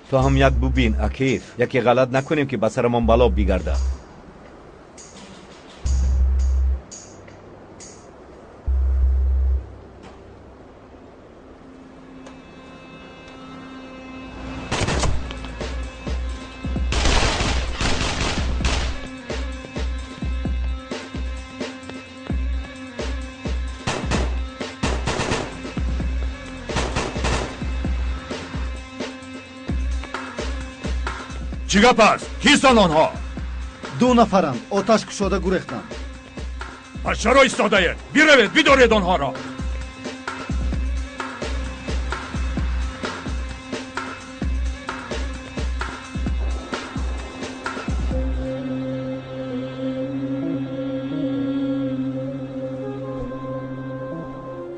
Ту ҳам як бубин, Акиф, яке ғалат накунем, ки ба сарамон бало бигардад. Чӣ гап аст? Кистанд онҳо? Ду нафаранд, оташ кушода гурехтанд. Пас чаро истодаед? Биравед, бидоред онҳоро.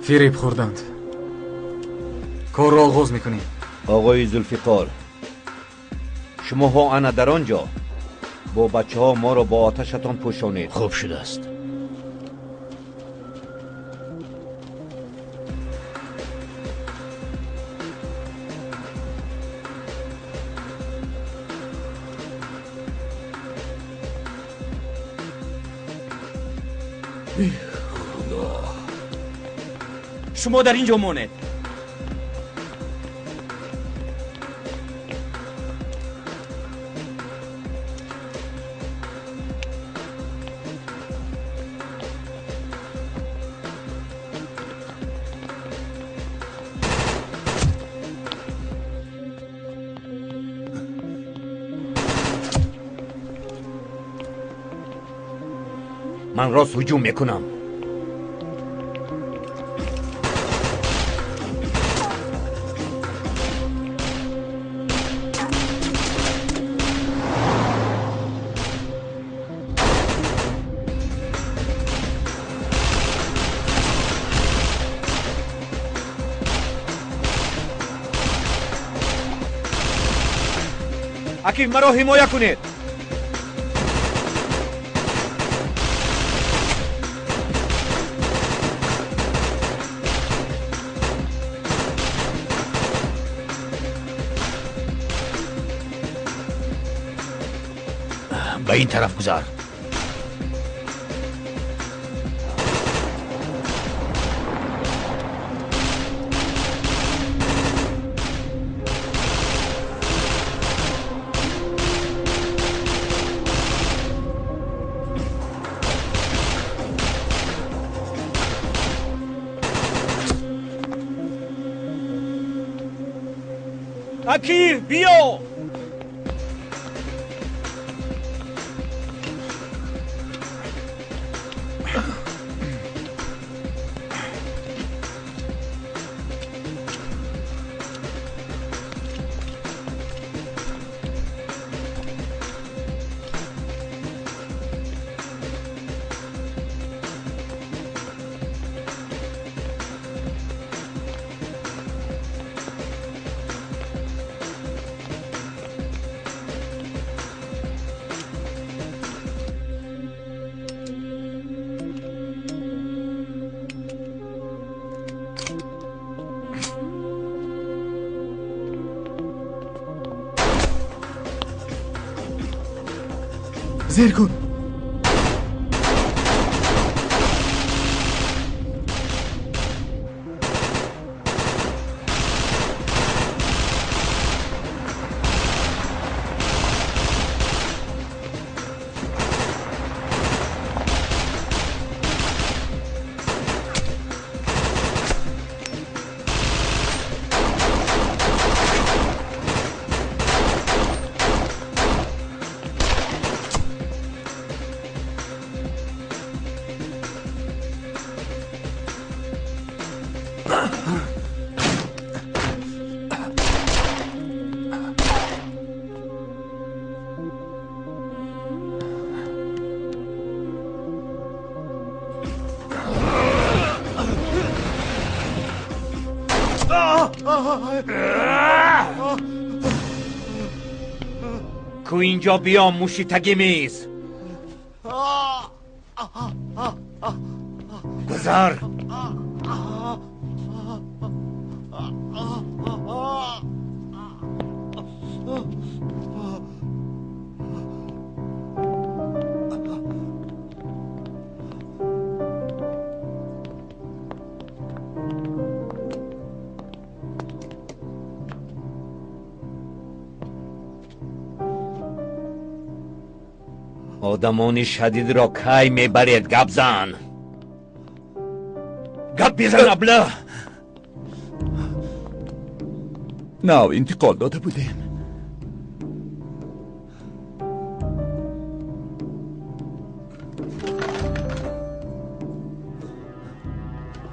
Фиреб хӯрданд. Корро оғоз мекунем. Оғои Зулфиқор, шумоҳо ана дар он ҷо бо бачаҳо моро бо оташатон пӯшонед. Хуб шудааст. Худо, шумо дар ин ҷо монед. Ман рост ҳуҷум мекунам. Акиф, маро ҳимоя кунед. Ба ин тараф гузар. Акиф, биё! Зер кун. Ку инҷо биё, муши таги миз. Гузар. Одамони шадидро кай мебаред? Гап зан, гап бизан, абла. Нав интиқол дода будем.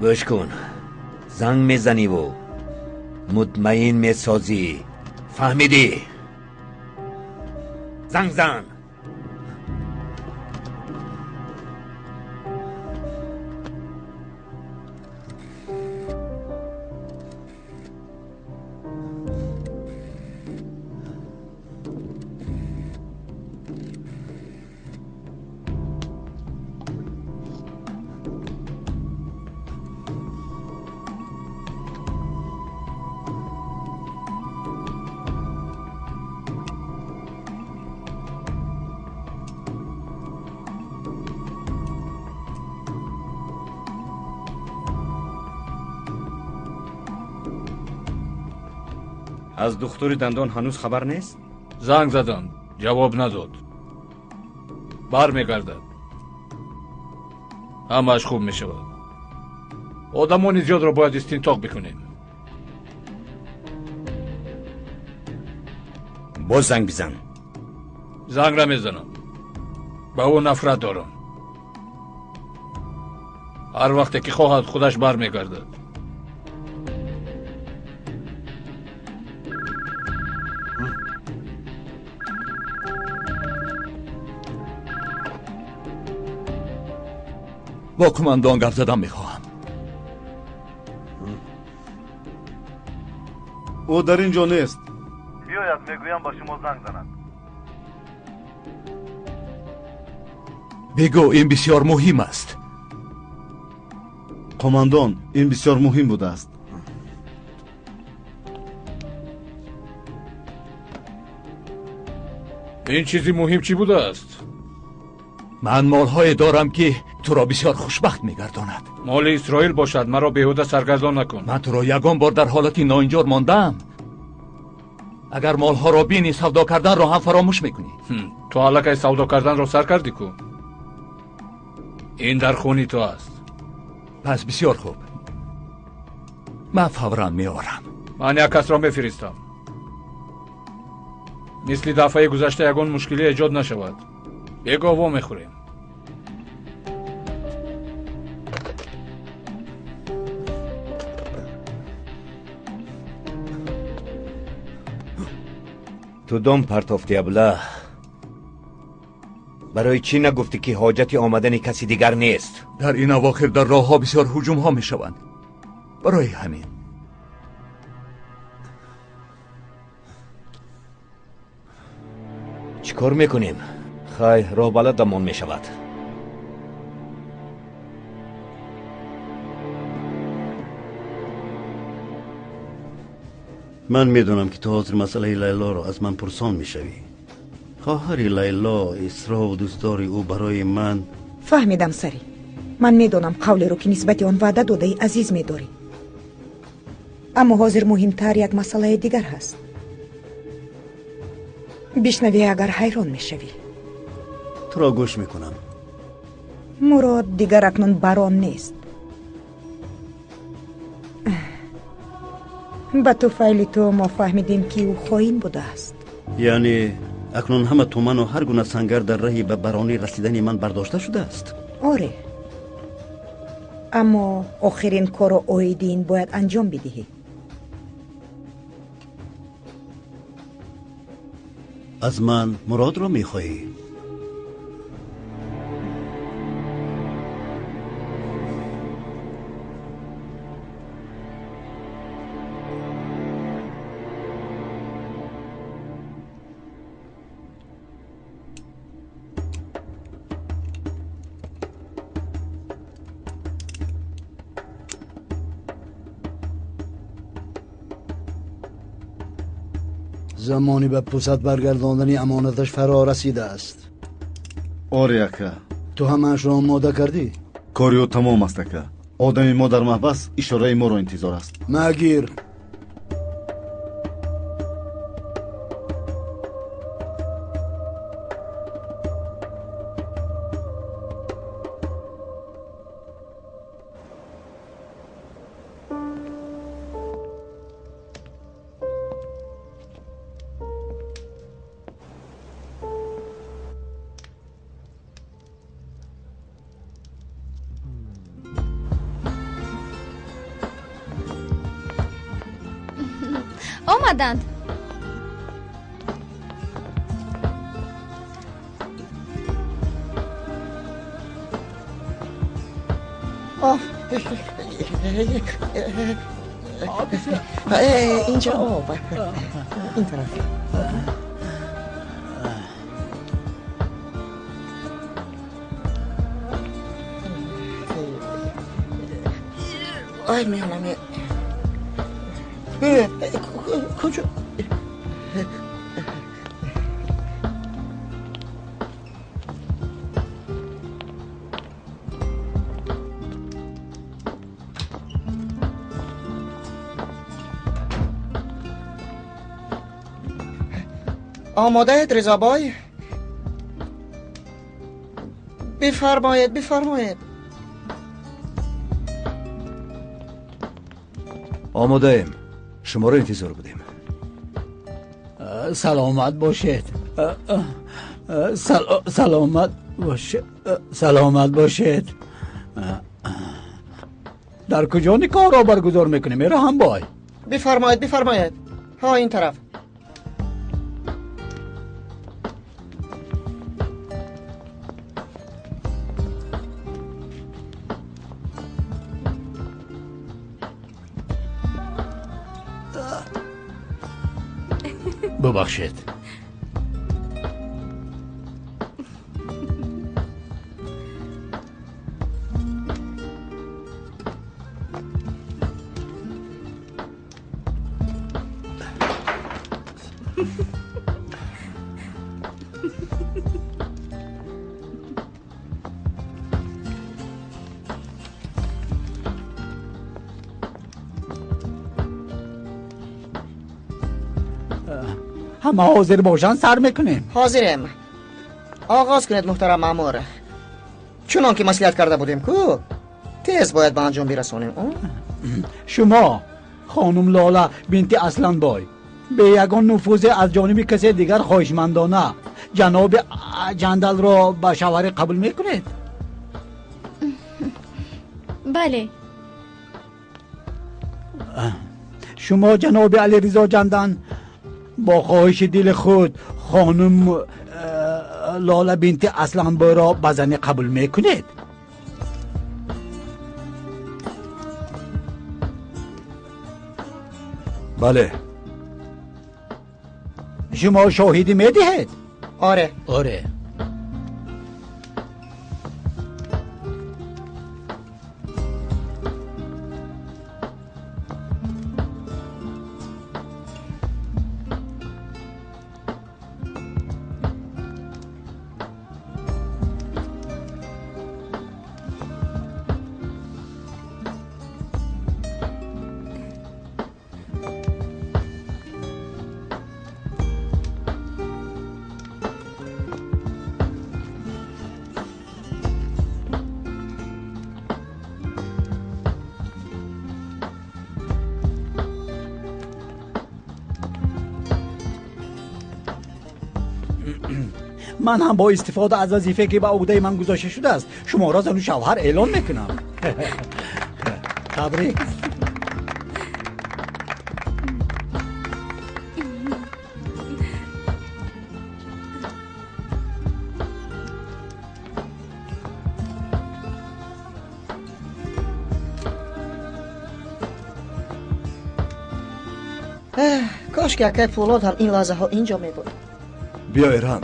Гӯш кун, занг мезаниву мутмаин месозӣ. Фаҳмидӣ? Занг зан. Аз духтури дандон ҳанӯз хабар нест? Занг задам, ҷавоб надод. Бармегардад. Ҳамааш хуб мешавад. Одамони зиёдро бояд истинтоқ бикунем. Боз занг бизан. Занг намезанам. Ба ӯ нафрат дорам. Ҳар вақте ки хоҳад худаш бармегардад. Бо кумандон гап задан мехоҳам. Ӯ дар ин ҷо нест. Биёяд, мегӯям ба шумо занг занад. Бигӯ, ин бисёр муҳим аст. Командон, ин бисёр муҳим будааст. Ин чизи муҳим чӣ будааст? Ман молҳое дорам, ки туро бисёр хушбахт мегардонад. Моли Исроил бошад, маро беҳуда саргардон накун. Ман туро ягон бор дар ҳолати ноинҷор мондаам. Агар молҳоро бинӣ, савдо карданро ҳам фаромӯш мекунӣ. Ту аллакай савдо карданро сар кардӣ ку? Ин дар хуни ту аст. Пас бисёр хуб. Ман фавран меорам. Ман як касро мефиристам. Мисли дафъаи гузашта ягон мушкилӣ эҷод нашавад. Бегоҳ во мехӯрем. Ту дом партофти, абла. Барои чӣ нагуфтӣ, ки ҳоҷати омадани каси дигар нест? Дар ин авохир дар роҳҳо бисёр ҳуҷумҳо мешаванд. Барои ҳамин. Чӣ кор мекунем? Хай, роҳбаладамон мешавад. Ман медонам, ки ту ҳозир масъалаи Лайлоро аз ман пурсон мешавӣ. Хоҳари Лайло, Исрову дӯстдори ӯ барои ман. Фаҳмидам, Сари. Ман медонам қавлеро, ки нисбати он ваъда додаи, азиз медорӣ. Аммо ҳозир муҳимтар як масъалаи дигар ҳаст. Бишнавӣ, агар ҳайрон мешавӣ. Туро гӯш мекунам. Мурод дигар акнун барон нест. Ба туфайли ту мо фаҳмидем, ки ӯ хоин будааст. Яъне акнун ҳама туману ҳар гуна сангар дар раҳи ба баронӣ расидани ман бардошта шудааст? Оре. Аммо охирин корро оиди ин бояд анҷом бидиҳӣ. Аз ман Муродро мехоҳӣ? Замони ба пусат баргардондани амонаташ фаро расидааст. Оре, ака. Ту ҳамаашро омода кардӣ? Кори ӯ тамом аст, ака. Одами мо дар маҳбас ишораи моро интизор аст. Магир. Омаданд. اینجا آب، این طرف. آی میانم کجا؟ آماده اید رضا بای؟ بفرمایید بفرمایید. آماده ایم، شما را انتظار بودیم. سلامت باشید. سلامت باشید. سلامت باشید. در کجا نکاح را برگزار میکنیم رحم بای؟ بفرمایید بفرمایید. ها این طرف. ببخشید. همه حاضر باشن سر میکنیم. حاضرم. آغاز کنید محترم مامور. چنان که مصلحت کرده بودیم کو تیز باید به انجام برسونیم. شما خانم لاله بنت اصلان بای به یگان نفوذ از جانب کسی دیگر خواهشمندانه جناب جندل را به شوهر قبول میکنید؟ بله. شما جناب علیرضا جندل با خواهش دل خود خانم لاله بنت اصلان بای را به زنی قبول میکنید؟ بله. شما شاهدی میدهید؟ آره. آره. من هم با استفاده از وظیفه که به عهده من گذاشته شده است شما را زن و شوهر اعلام میکنم. تبریک. کاش که اکای پولاد هم این لحظه ها اینجا می بود. بیا ایران.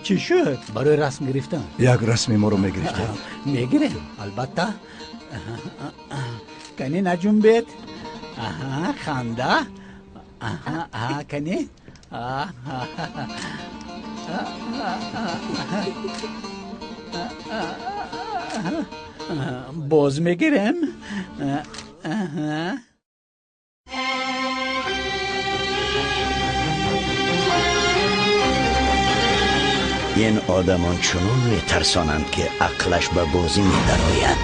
چی شد؟ برای رسم گرفتن. یک رسمی ما رو میگرفتیم. میگیریم البته. کنی نجنبید. آها خنده. آها آها کنی. باز میگیریم. آها. Ин одамон чунон метарсонанд, ки ақлаш ба бозӣ медарояд.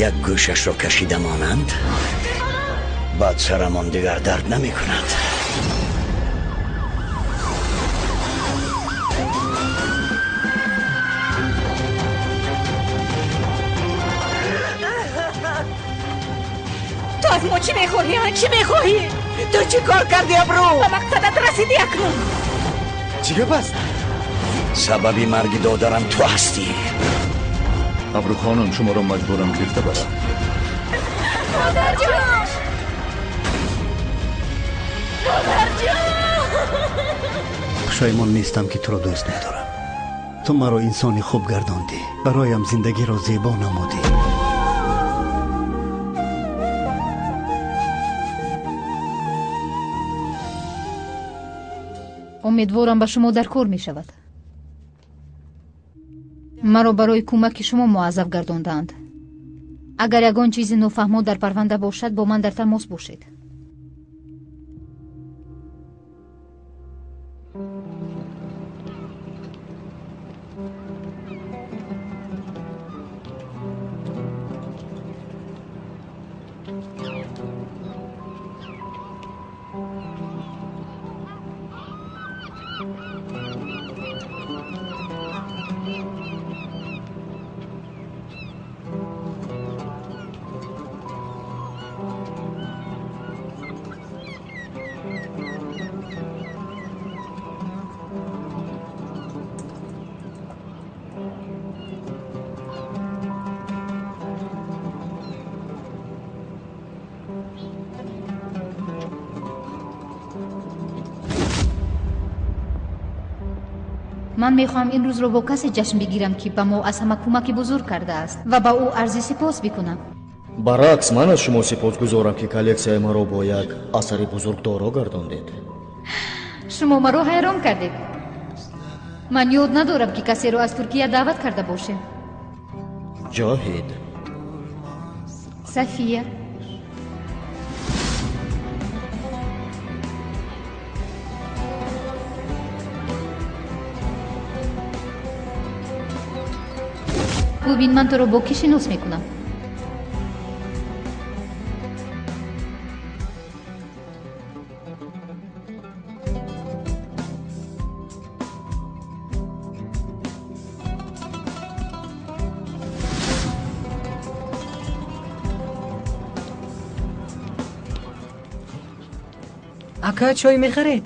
Як гӯшашро кашида монанд, баъд сарамон дигар дард намекунад. Ту аз мо чӣ мехоҳӣ? Чӣ мехоҳӣ? Ту чӣ кор кардӣ, Абру? Ба мақсадат расидӣ акнун. Чӣ гап аст? Сабаби марги додарам ту ҳастӣ. Абру хонум, шуморо маҷбурам гирифта барам. Модарҷон! Модарҷон! Пушаймон нестам, ки туро дӯст медорам. Ту маро инсони хуб гардондӣ, бароям зиндагиро зебо намудӣ. Умедворам, ба шумо дар кор мешавад. Маро барои кӯмаки шумо муаззаф гардондаанд. Агар ягон чизи нофаҳмо дар парванда бошад, бо ман дар тамос бошед. Ман мехоҳам ин рӯзро бо касе ҷашн бигирам, ки ба мо аз ҳама кӯмаки бузург кардааст ва ба ӯ арзи сипос бикунам. Баръакс, ман аз шумо сипосгузорам, ки коллексияи маро бо як асари бузургдоро гардондед. Шумо маро ҳайрон кардед. Ман ёд надорам, ки касеро аз Туркия даъват карда бошем. Ҷоҳид. Сафия. Бубин, ман туро бо кӣ шинос мекунам. Ака, чой мехаред?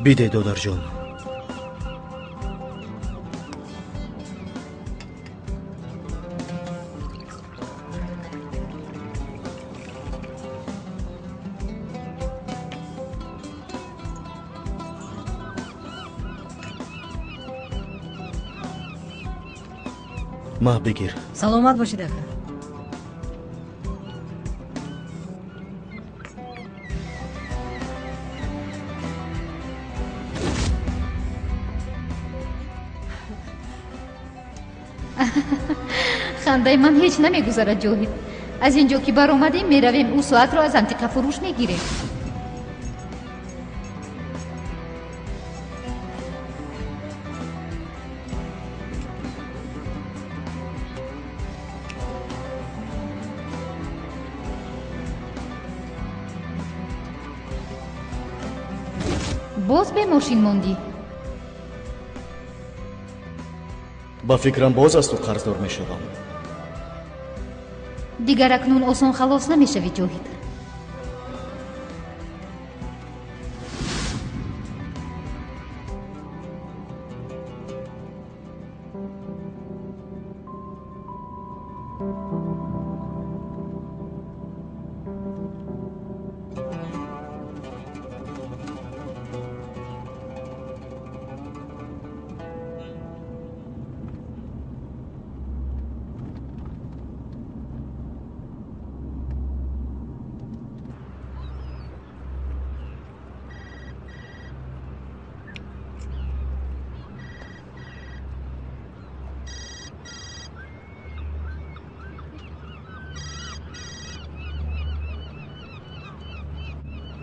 Биде, додарҷон. Ма, бигир. Саломат бошед, ака. Хандаи ман ҳеҷ намегузарад, Ҷоҳид. Аз ин ҷо ки баромадем, меравем ӯ соатро аз антиқафурӯш мегирем. Боз бе мошин мондӣ? Ба фикрам, боз аз ту қарздор мешавам. Дигар акнун осон халос намешавӣ, Ҷоҳид.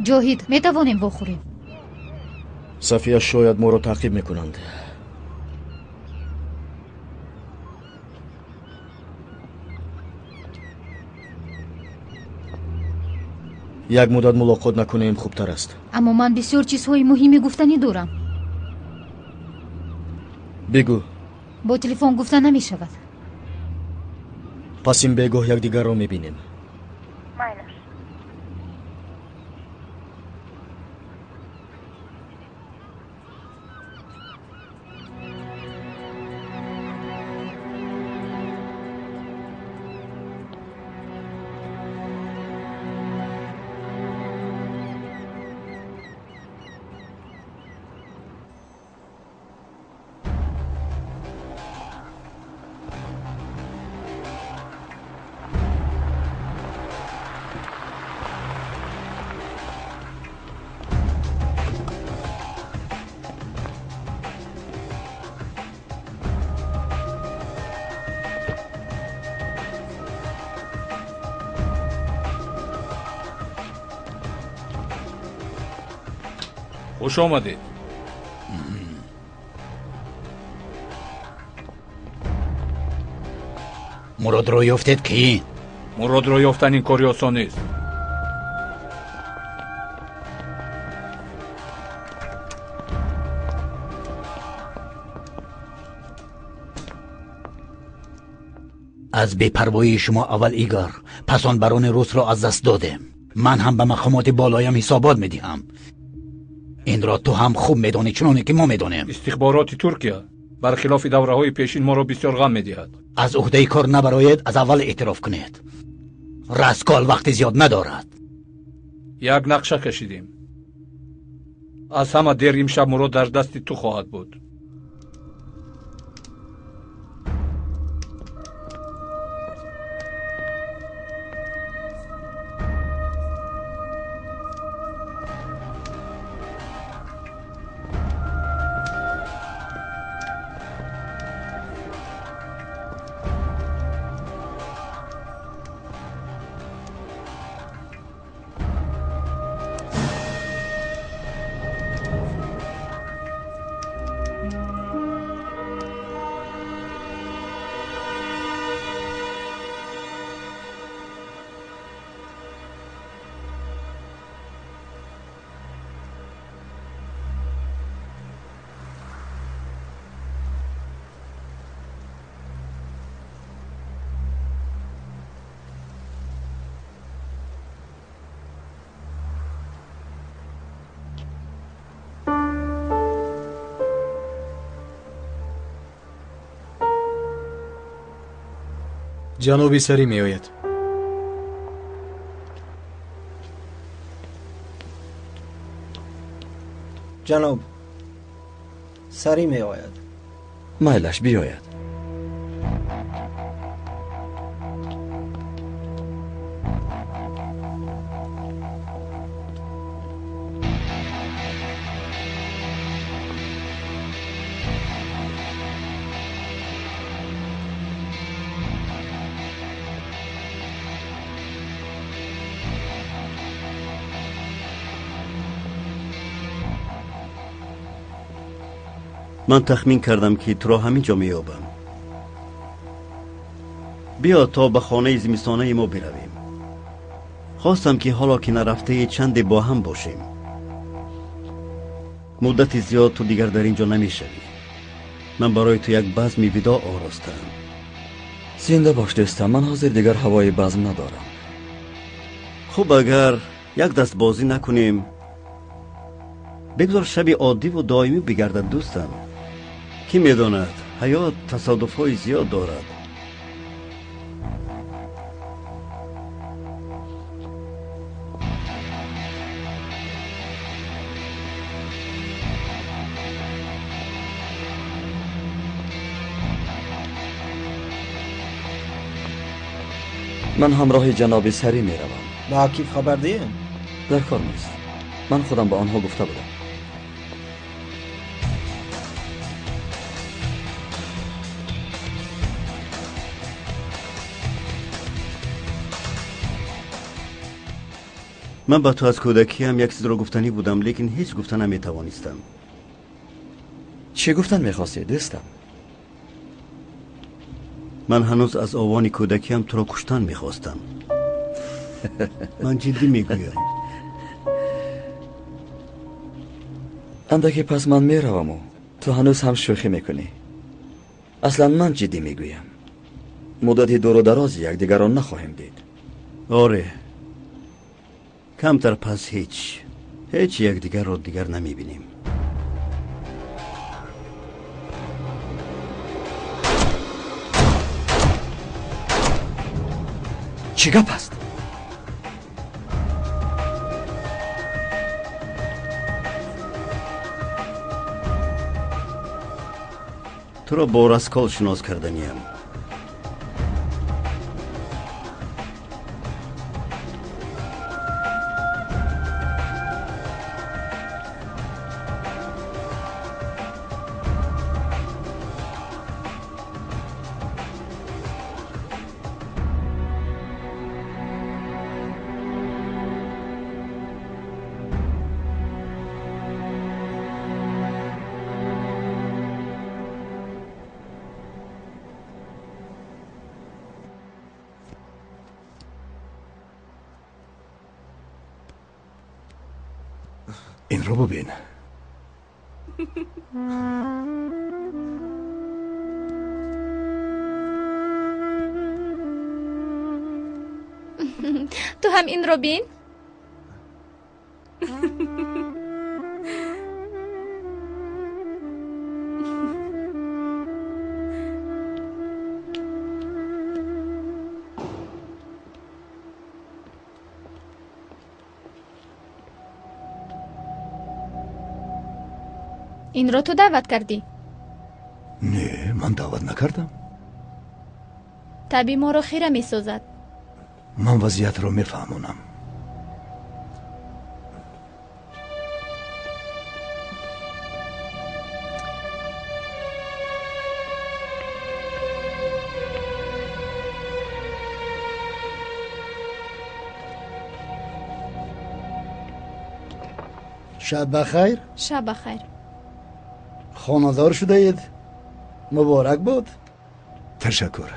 Ҷоҳид, метавонем вохӯрем? Сафия, шояд моро таъқиб мекунанд. Як муддат мулоқот накунем хубтар аст. Аммо ман бисёр чизҳои муҳиме гуфтанӣ дорам. Бигӯ. Бо телефон гуфта намешавад. Пас ин бегоҳ якдигарро мебинем. Майлаш. Хуш омадед. Муродро ёфтед кӣ? Муродро ёфтан ин кори осон нест. Аз бепарвоии шумо аввал Игор, пас он барони русро аз даст додем. Ман ҳам ба мақомоти болоям ҳисобот медиҳам. Инро ту ҳам хуб медонӣ, чуноне ки мо медонем. Истихбороти Туркия бархилофи давраҳои пешин моро бисёр ғам медиҳад. Аз уҳдаи кор набароед, аз аввал эътироф кунед. Раскол вақти зиёд надорад. Як нақша кашидем. Аз ҳама дер имшаб Мурод дар дасти ту хоҳад буд. Ҷаноби Сарӣ меояд. Ҷаноб Сарӣ меояд. Майлаш биёяд. Ман тахмин кардам, ки туро ҳамин ҷо меёбам. Биё то ба хонаи зимистонаи мо биравем. Хостам, ки ҳоло ки нарафтаи чанде бо ҳам бошем. Муддати зиёд ту дигар дар ин ҷо намешавӣ. Ман барои ту як базми видоъ оростаам. Зинда бош, дӯстам, ман ҳозир дигар ҳавои базм надорам. Хуб, агар як даст бозӣ накунем, бигзор шаби оддиву доимӣ бигардад, дӯстам. Кӣ медонад, ҳаёт тасодуфҳои зиёд дорад. Ман ҳамроҳи ҷаноби Сарӣ меравам. Ба Акиф хабар диҳем? Дар кор нест. Ман худам ба онҳо гуфта будам. Ман ба ту аз кӯдакиам як чизро гуфтанӣ будам, лекин ҳеҷ гуфта наметавонистам. Чӣ гуфтан мехостӣ, дӯстам? Ман ҳанӯз аз овони кӯдакиам туро куштан мехостам. Ман ҷиддӣ мегӯям. Андаке пас ман мераваму ту ҳанӯз ҳам шӯхӣ мекунӣ. Аслан ман ҷиддӣ мегӯям. Муддати дуру дароз якдигарро нахоҳем дид. Оре, камтар пас ҳеҷ якдигарро дигар намебинем. Чӣ гап аст? Туро бо Раскол шинос карданиям. Инро бубин. Ту ҳам инро бин. Инро ту даъват кардӣ? Не, ман даъват накардам. Таби моро хира месозад. Ман вазъиятро мефаҳмонам. Шаб бахайр. Шаб бахайр. Хонадор шудаед. Муборак бод. Ташаккур.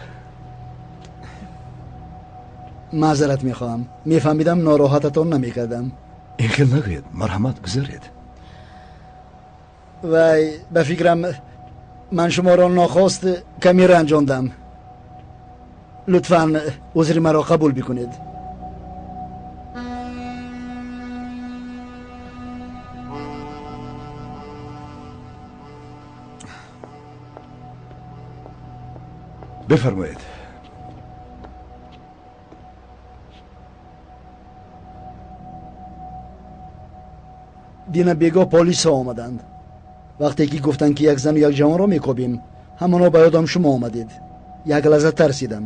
Маъзарат мехоҳам. Мефаҳмидам нороҳататон намекардам. Ин хел нагӯед, марҳамат, гузаред. Вай, ба фикрам ман шуморо нохост каме ранҷондам. Лутфан узри маро қабул бикунед. Бифармоед. Дина бегоҳ полисҳо омаданд. Вақте ки гуфтанд ки як зану як ҷавонро мекобим, ҳамоно ба ёдам шумо омадед. Як лаҳза тарсидам.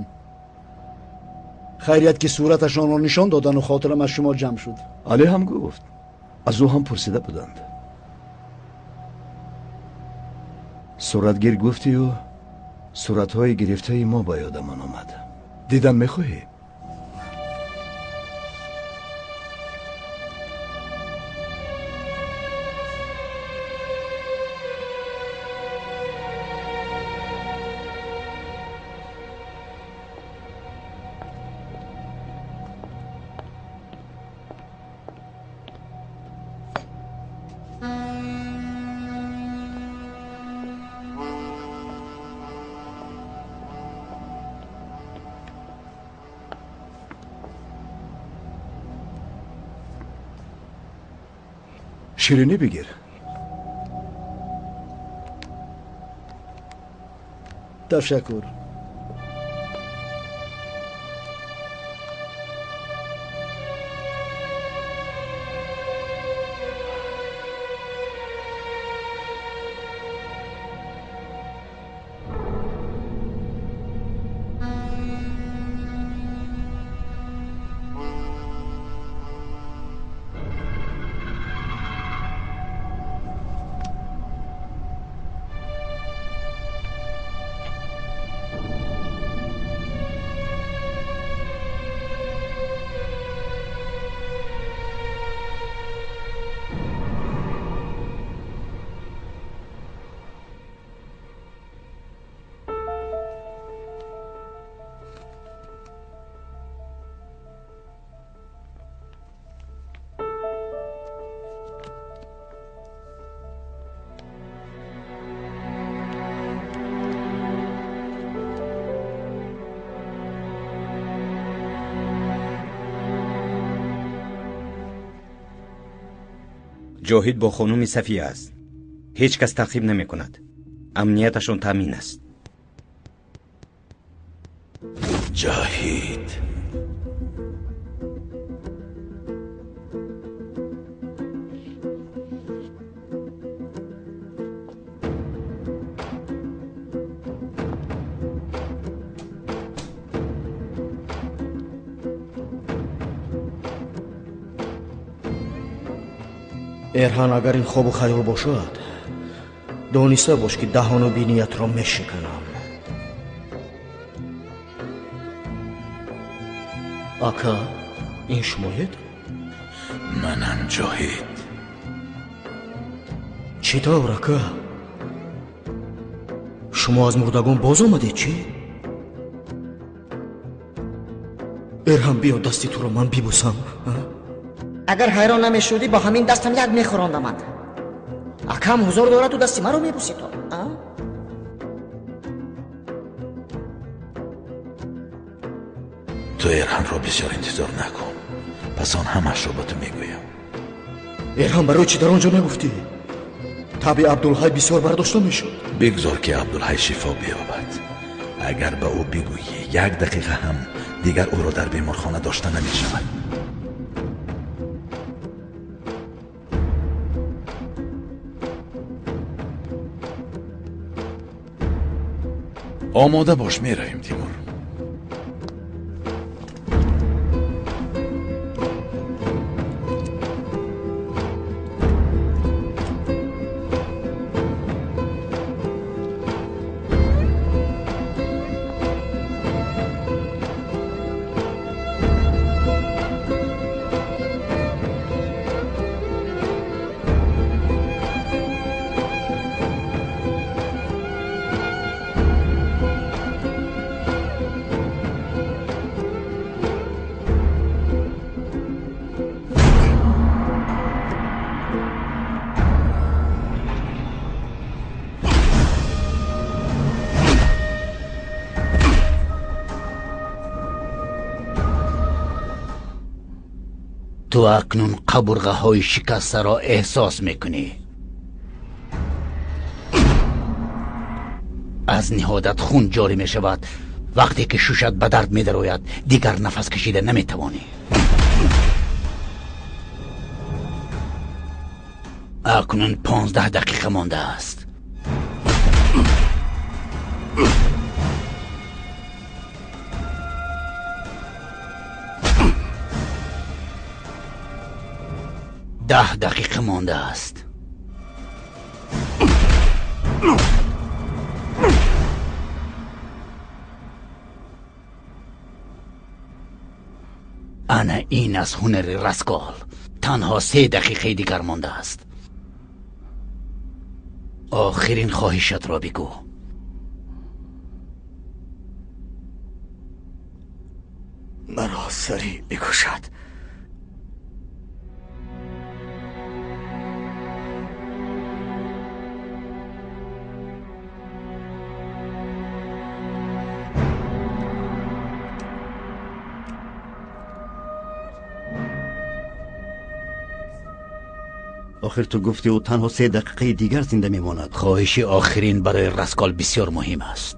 Хайрият ки сураташонро нишон додану хотирам аз шумо ҷамъ шуд. Алӣ ҳам гуфт. Аз ӯ ҳам пурсида буданд. Суратгир гуфтию суратҳои гирифтаи мо ба ёдамон омад. Дидан мехоҳӣ? Ширинӣ бигир. Ташаккур. Ҷоҳид бо хонуми Сафия аст. Ҳеҷ кас таъқиб намекунад. Амнияташон таъмин аст. Ҷоҳид. Эрҳан, агар ин хобу хаёл бошад, дониста бош, ки даҳону биниятро мешиканам. Ака, ин шумоед? Манам, Ҷоҳид. Чӣ тавр, ака? Шумо аз мурдагон боз омадед, чӣ? Эрҳан, биё дасти туро ман бибусам. Агар ҳайрон намешудӣ, бо ҳамин дастам як мехӯрондамад. Акам ҳузур дораду дасти маро мебусӣ ту. Ту Эрҳанро бисёр интизор накун. Пас он ҳамаашро ба ту мегӯям. Эрҳан, барои чӣ дар он ҷо нагуфтӣ? Таби Абдулҳай бисёр бардошта мешуд. Бигзор, ки Абдулҳай шифо биёбад. Агар ба ӯ бигӯӣ, як дақиқа ҳам дигар ӯро дар беморхона дошта намешавад. Омода бош, меравем, Тимур. Ту акнун қабурғаҳои шикастаро эҳсос мекунӣ. Аз ниҳодат хун ҷорӣ мешавад. Вақте ки шушат ба дард медарояд, дигар нафас кашида наметавонӣ. Акнун 15 дақиқа мондааст. 10 дақиқа мондааст. Ана ин аз ҳунари Раскол. Танҳо 3 дақиқаи дигар мондааст. Охирин хоҳишатро бигӯ. Маро сариъ бикушад. Охир ту гуфтӣ, ӯ танҳо 3 дақиқаи дигар зинда мемонад. Хоҳиши охирин барои Раскол бисёр муҳим аст.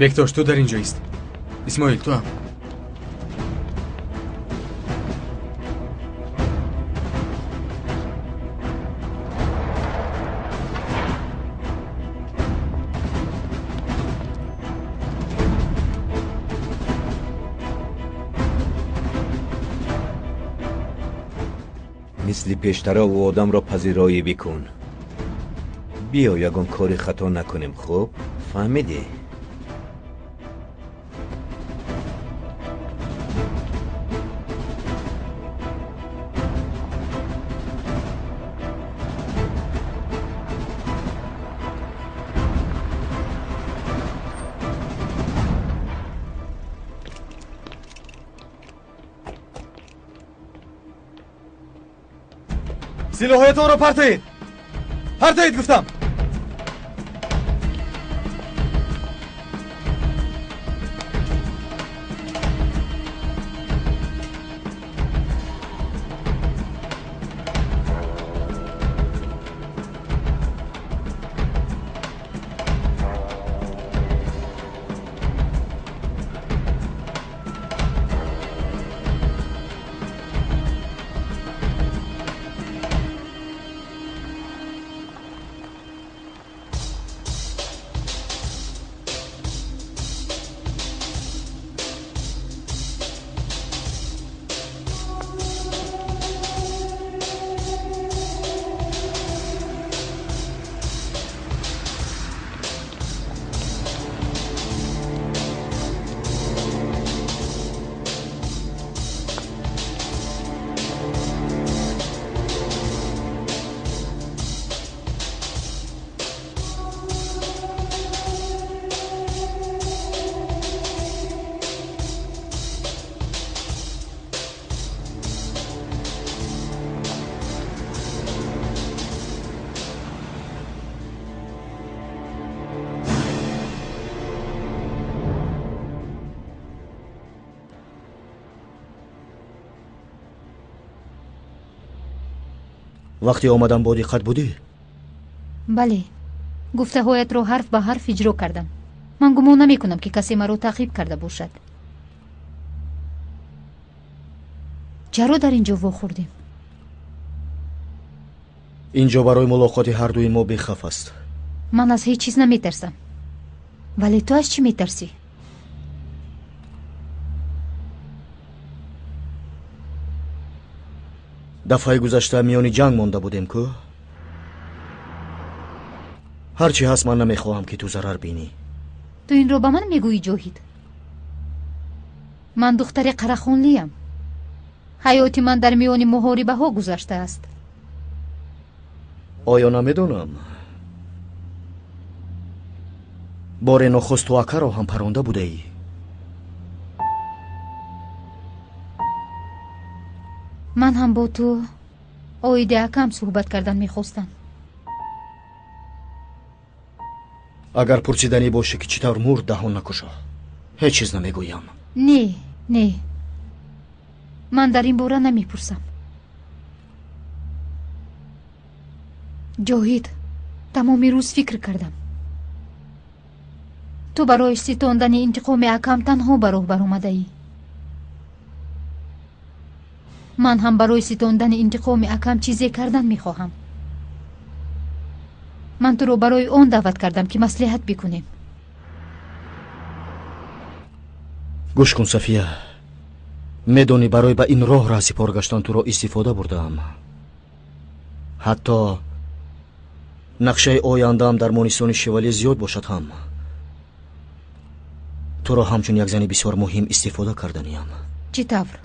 Бектош, ту дар ин ҷо ист. Исмоил, ту ҳам. Мисли пештара ӯ одамро пазироӣ бикун. Биё ягон кори хато накунем, хуб? Фаҳмидӣ? Силоҳоятонро партоед! Партоед, гуфтам! Вақте омадам бо диққат будӣ? Бале, гуфтаҳоятро ҳарф ба ҳарф иҷро кардам. Ман гумон намекунам, ки касе маро таъқиб карда бошад. Чаро дар ин ҷо вохӯрдем? Ин ҷо барои мулоқоти ҳардуи мо бехавф аст. Ман аз ҳеҷ чиз наметарсам. Вале ту аз чӣ метарсӣ? Дафъаи гузашта миёни ҷанг монда будем ку? Ҳарчи ҳаст, ман намехоҳам, ки ту зарар бинӣ. Ту инро ба ман мегӯӣ, Ҷоҳид? Ман духтари қарахонлиям. Ҳаёти ман дар миёни муҳорибаҳо гузаштааст. Оё намедонам? Боре нохост ту акаро ҳам паронда будаӣ. Ман ҳам бо ту оиди акам суҳбат кардан мехостам. Агар пурсиданӣ бошӣ, ки чӣ тавр мурд, даҳон накушо. Ҳеҷ чиз намегӯям. Не, не, ман дар ин бора намепурсам. Ҷоҳид, тамоми рӯз фикр кардам. Ту барои ситондани интиқоми акам танҳо ба роҳ баромадаӣ. Ман ҳам барои ситондани интиқоми акам чизе кардан мехоҳам. Ман туро барои он даъват кардам, ки маслиҳат бикунем. Гӯш кун, Сафия. Медонӣ, барои ба ин роҳ раҳсипор гаштан туро истифода бурдаам. Ҳатто нақшаи ояндаам дар Монистони Шевале зиёд бошад ҳам, туро ҳамчун як зани бисёр муҳим истифода карданиям. Чӣ тавр?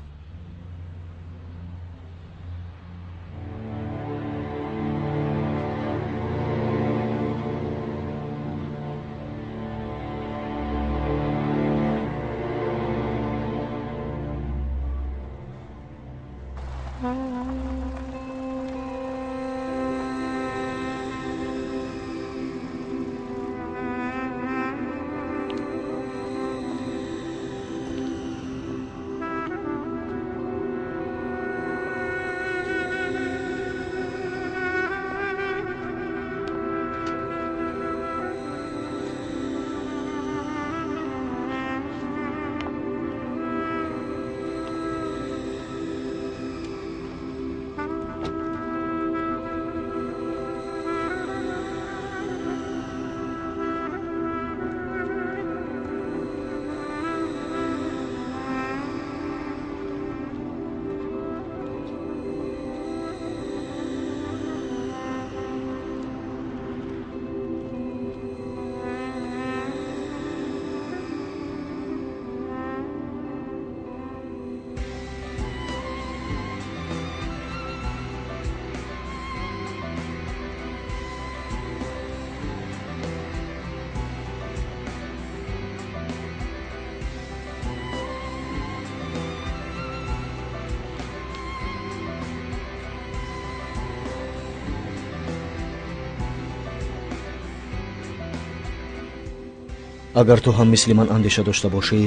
Агар ту ҳам мисли ман андеша дошта бошӣ,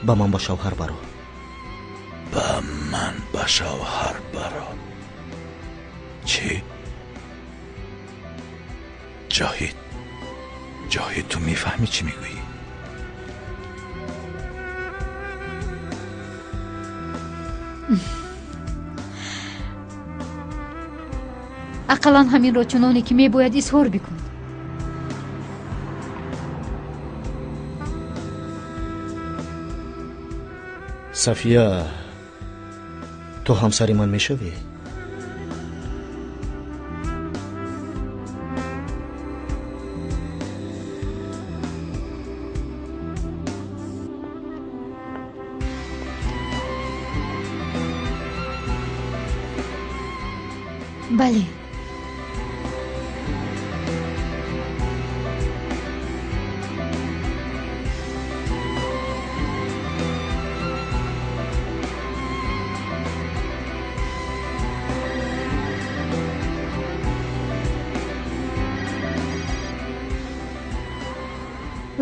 ба ман ба шавҳар баро. Ба ман ба шавҳар баро? Чӣ? Ҷоҳид, Ҷоҳид, ту мефаҳмӣ чӣ мегӯӣ? Ақаллан ҳаминро чуноне ки мебояд изҳор бикун. Сафия, ту ҳамсари ман мешавӣ? Бале.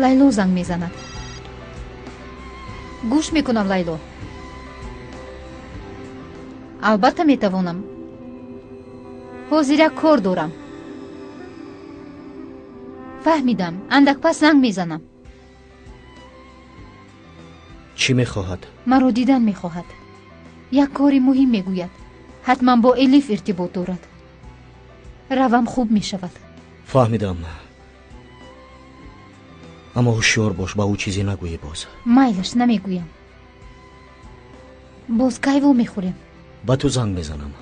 Лайло занг мезанад. Гӯш мекунам, Лайло. Албатта метавонам. Ҳозир як кор дорам. Фаҳмидам, андак пас занг мезанам. Чӣ мехоҳад? Маро дидан мехоҳад. Як кори муҳим мегӯяд. Ҳатман бо Элиф иртибот дорад. Равам хуб мешавад. Фаҳмидам. Аммо ҳушёр бош, ба ӯ чизе нагӯӣ боз. Майлаш, намегӯям. Боз кай во мехӯрем? Ба ту занг мезанам.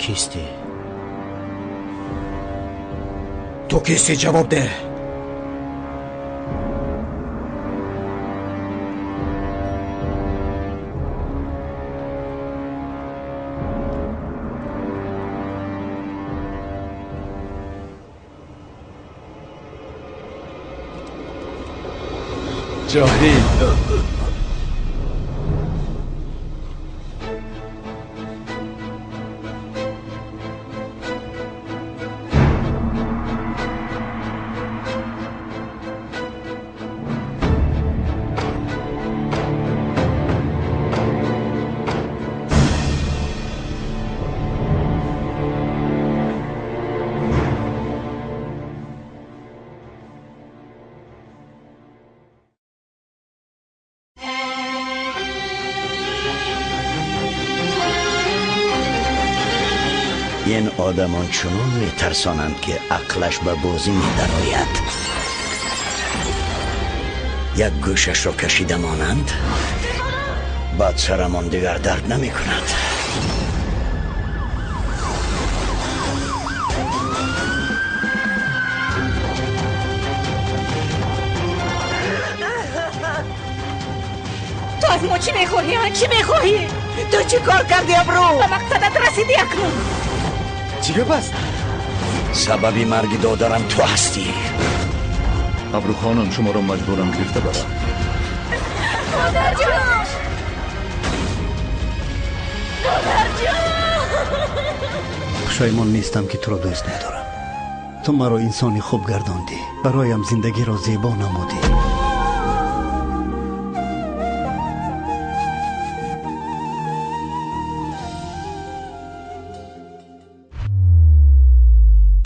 Кистӣ? Ту кистӣ? Ҷавоб деҳ. Ҷоҳил. Ин одамон чунон метарсонанд, ки ақлаш ба бозӣ медарояд. Як гӯшашро кашида монанд, баъд сарамон дигар дард намекунад. Ту аз мо чӣ мехоҳӣ? Чӣ мехоҳӣ? Ту чӣ кор кардӣ, Абру? Ба мақсадат расидӣ акнун. Чӣ гап аст? Сабаби марги додарам ту ҳастӣ. Абру хонум, шуморо маҷбурам гирифта барам. Модарҷон! Модарҷон! Пушаймон нестам, ки туро дӯст медорам. Ту маро инсони хуб гардондӣ, бароям зиндагиро зебо намудӣ.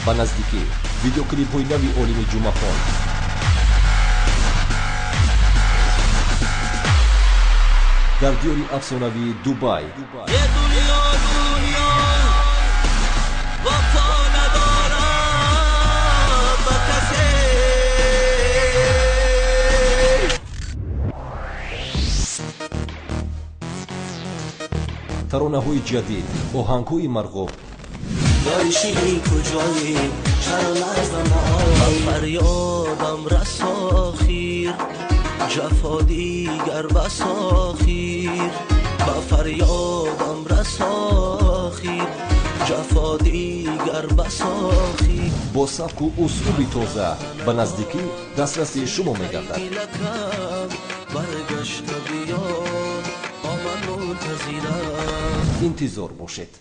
Ба наздикӣ видеоклипҳои нави Олими Ҷумъахон. Дар диёри афсонавии Дубай. Таронаҳои ҷадид, оҳангҳои марғуб. Шири куҷоӣ, чаро назд ба фарёдам рас охир, ҷафо дигар бас охир, ба фарёдам рас охир, ҷафо дигар бас охир. Бо сабку услуби тоза ба наздикӣ дастраси шумо мегардад. Баргашта биё, ман мунтазирам. Интизор бошед.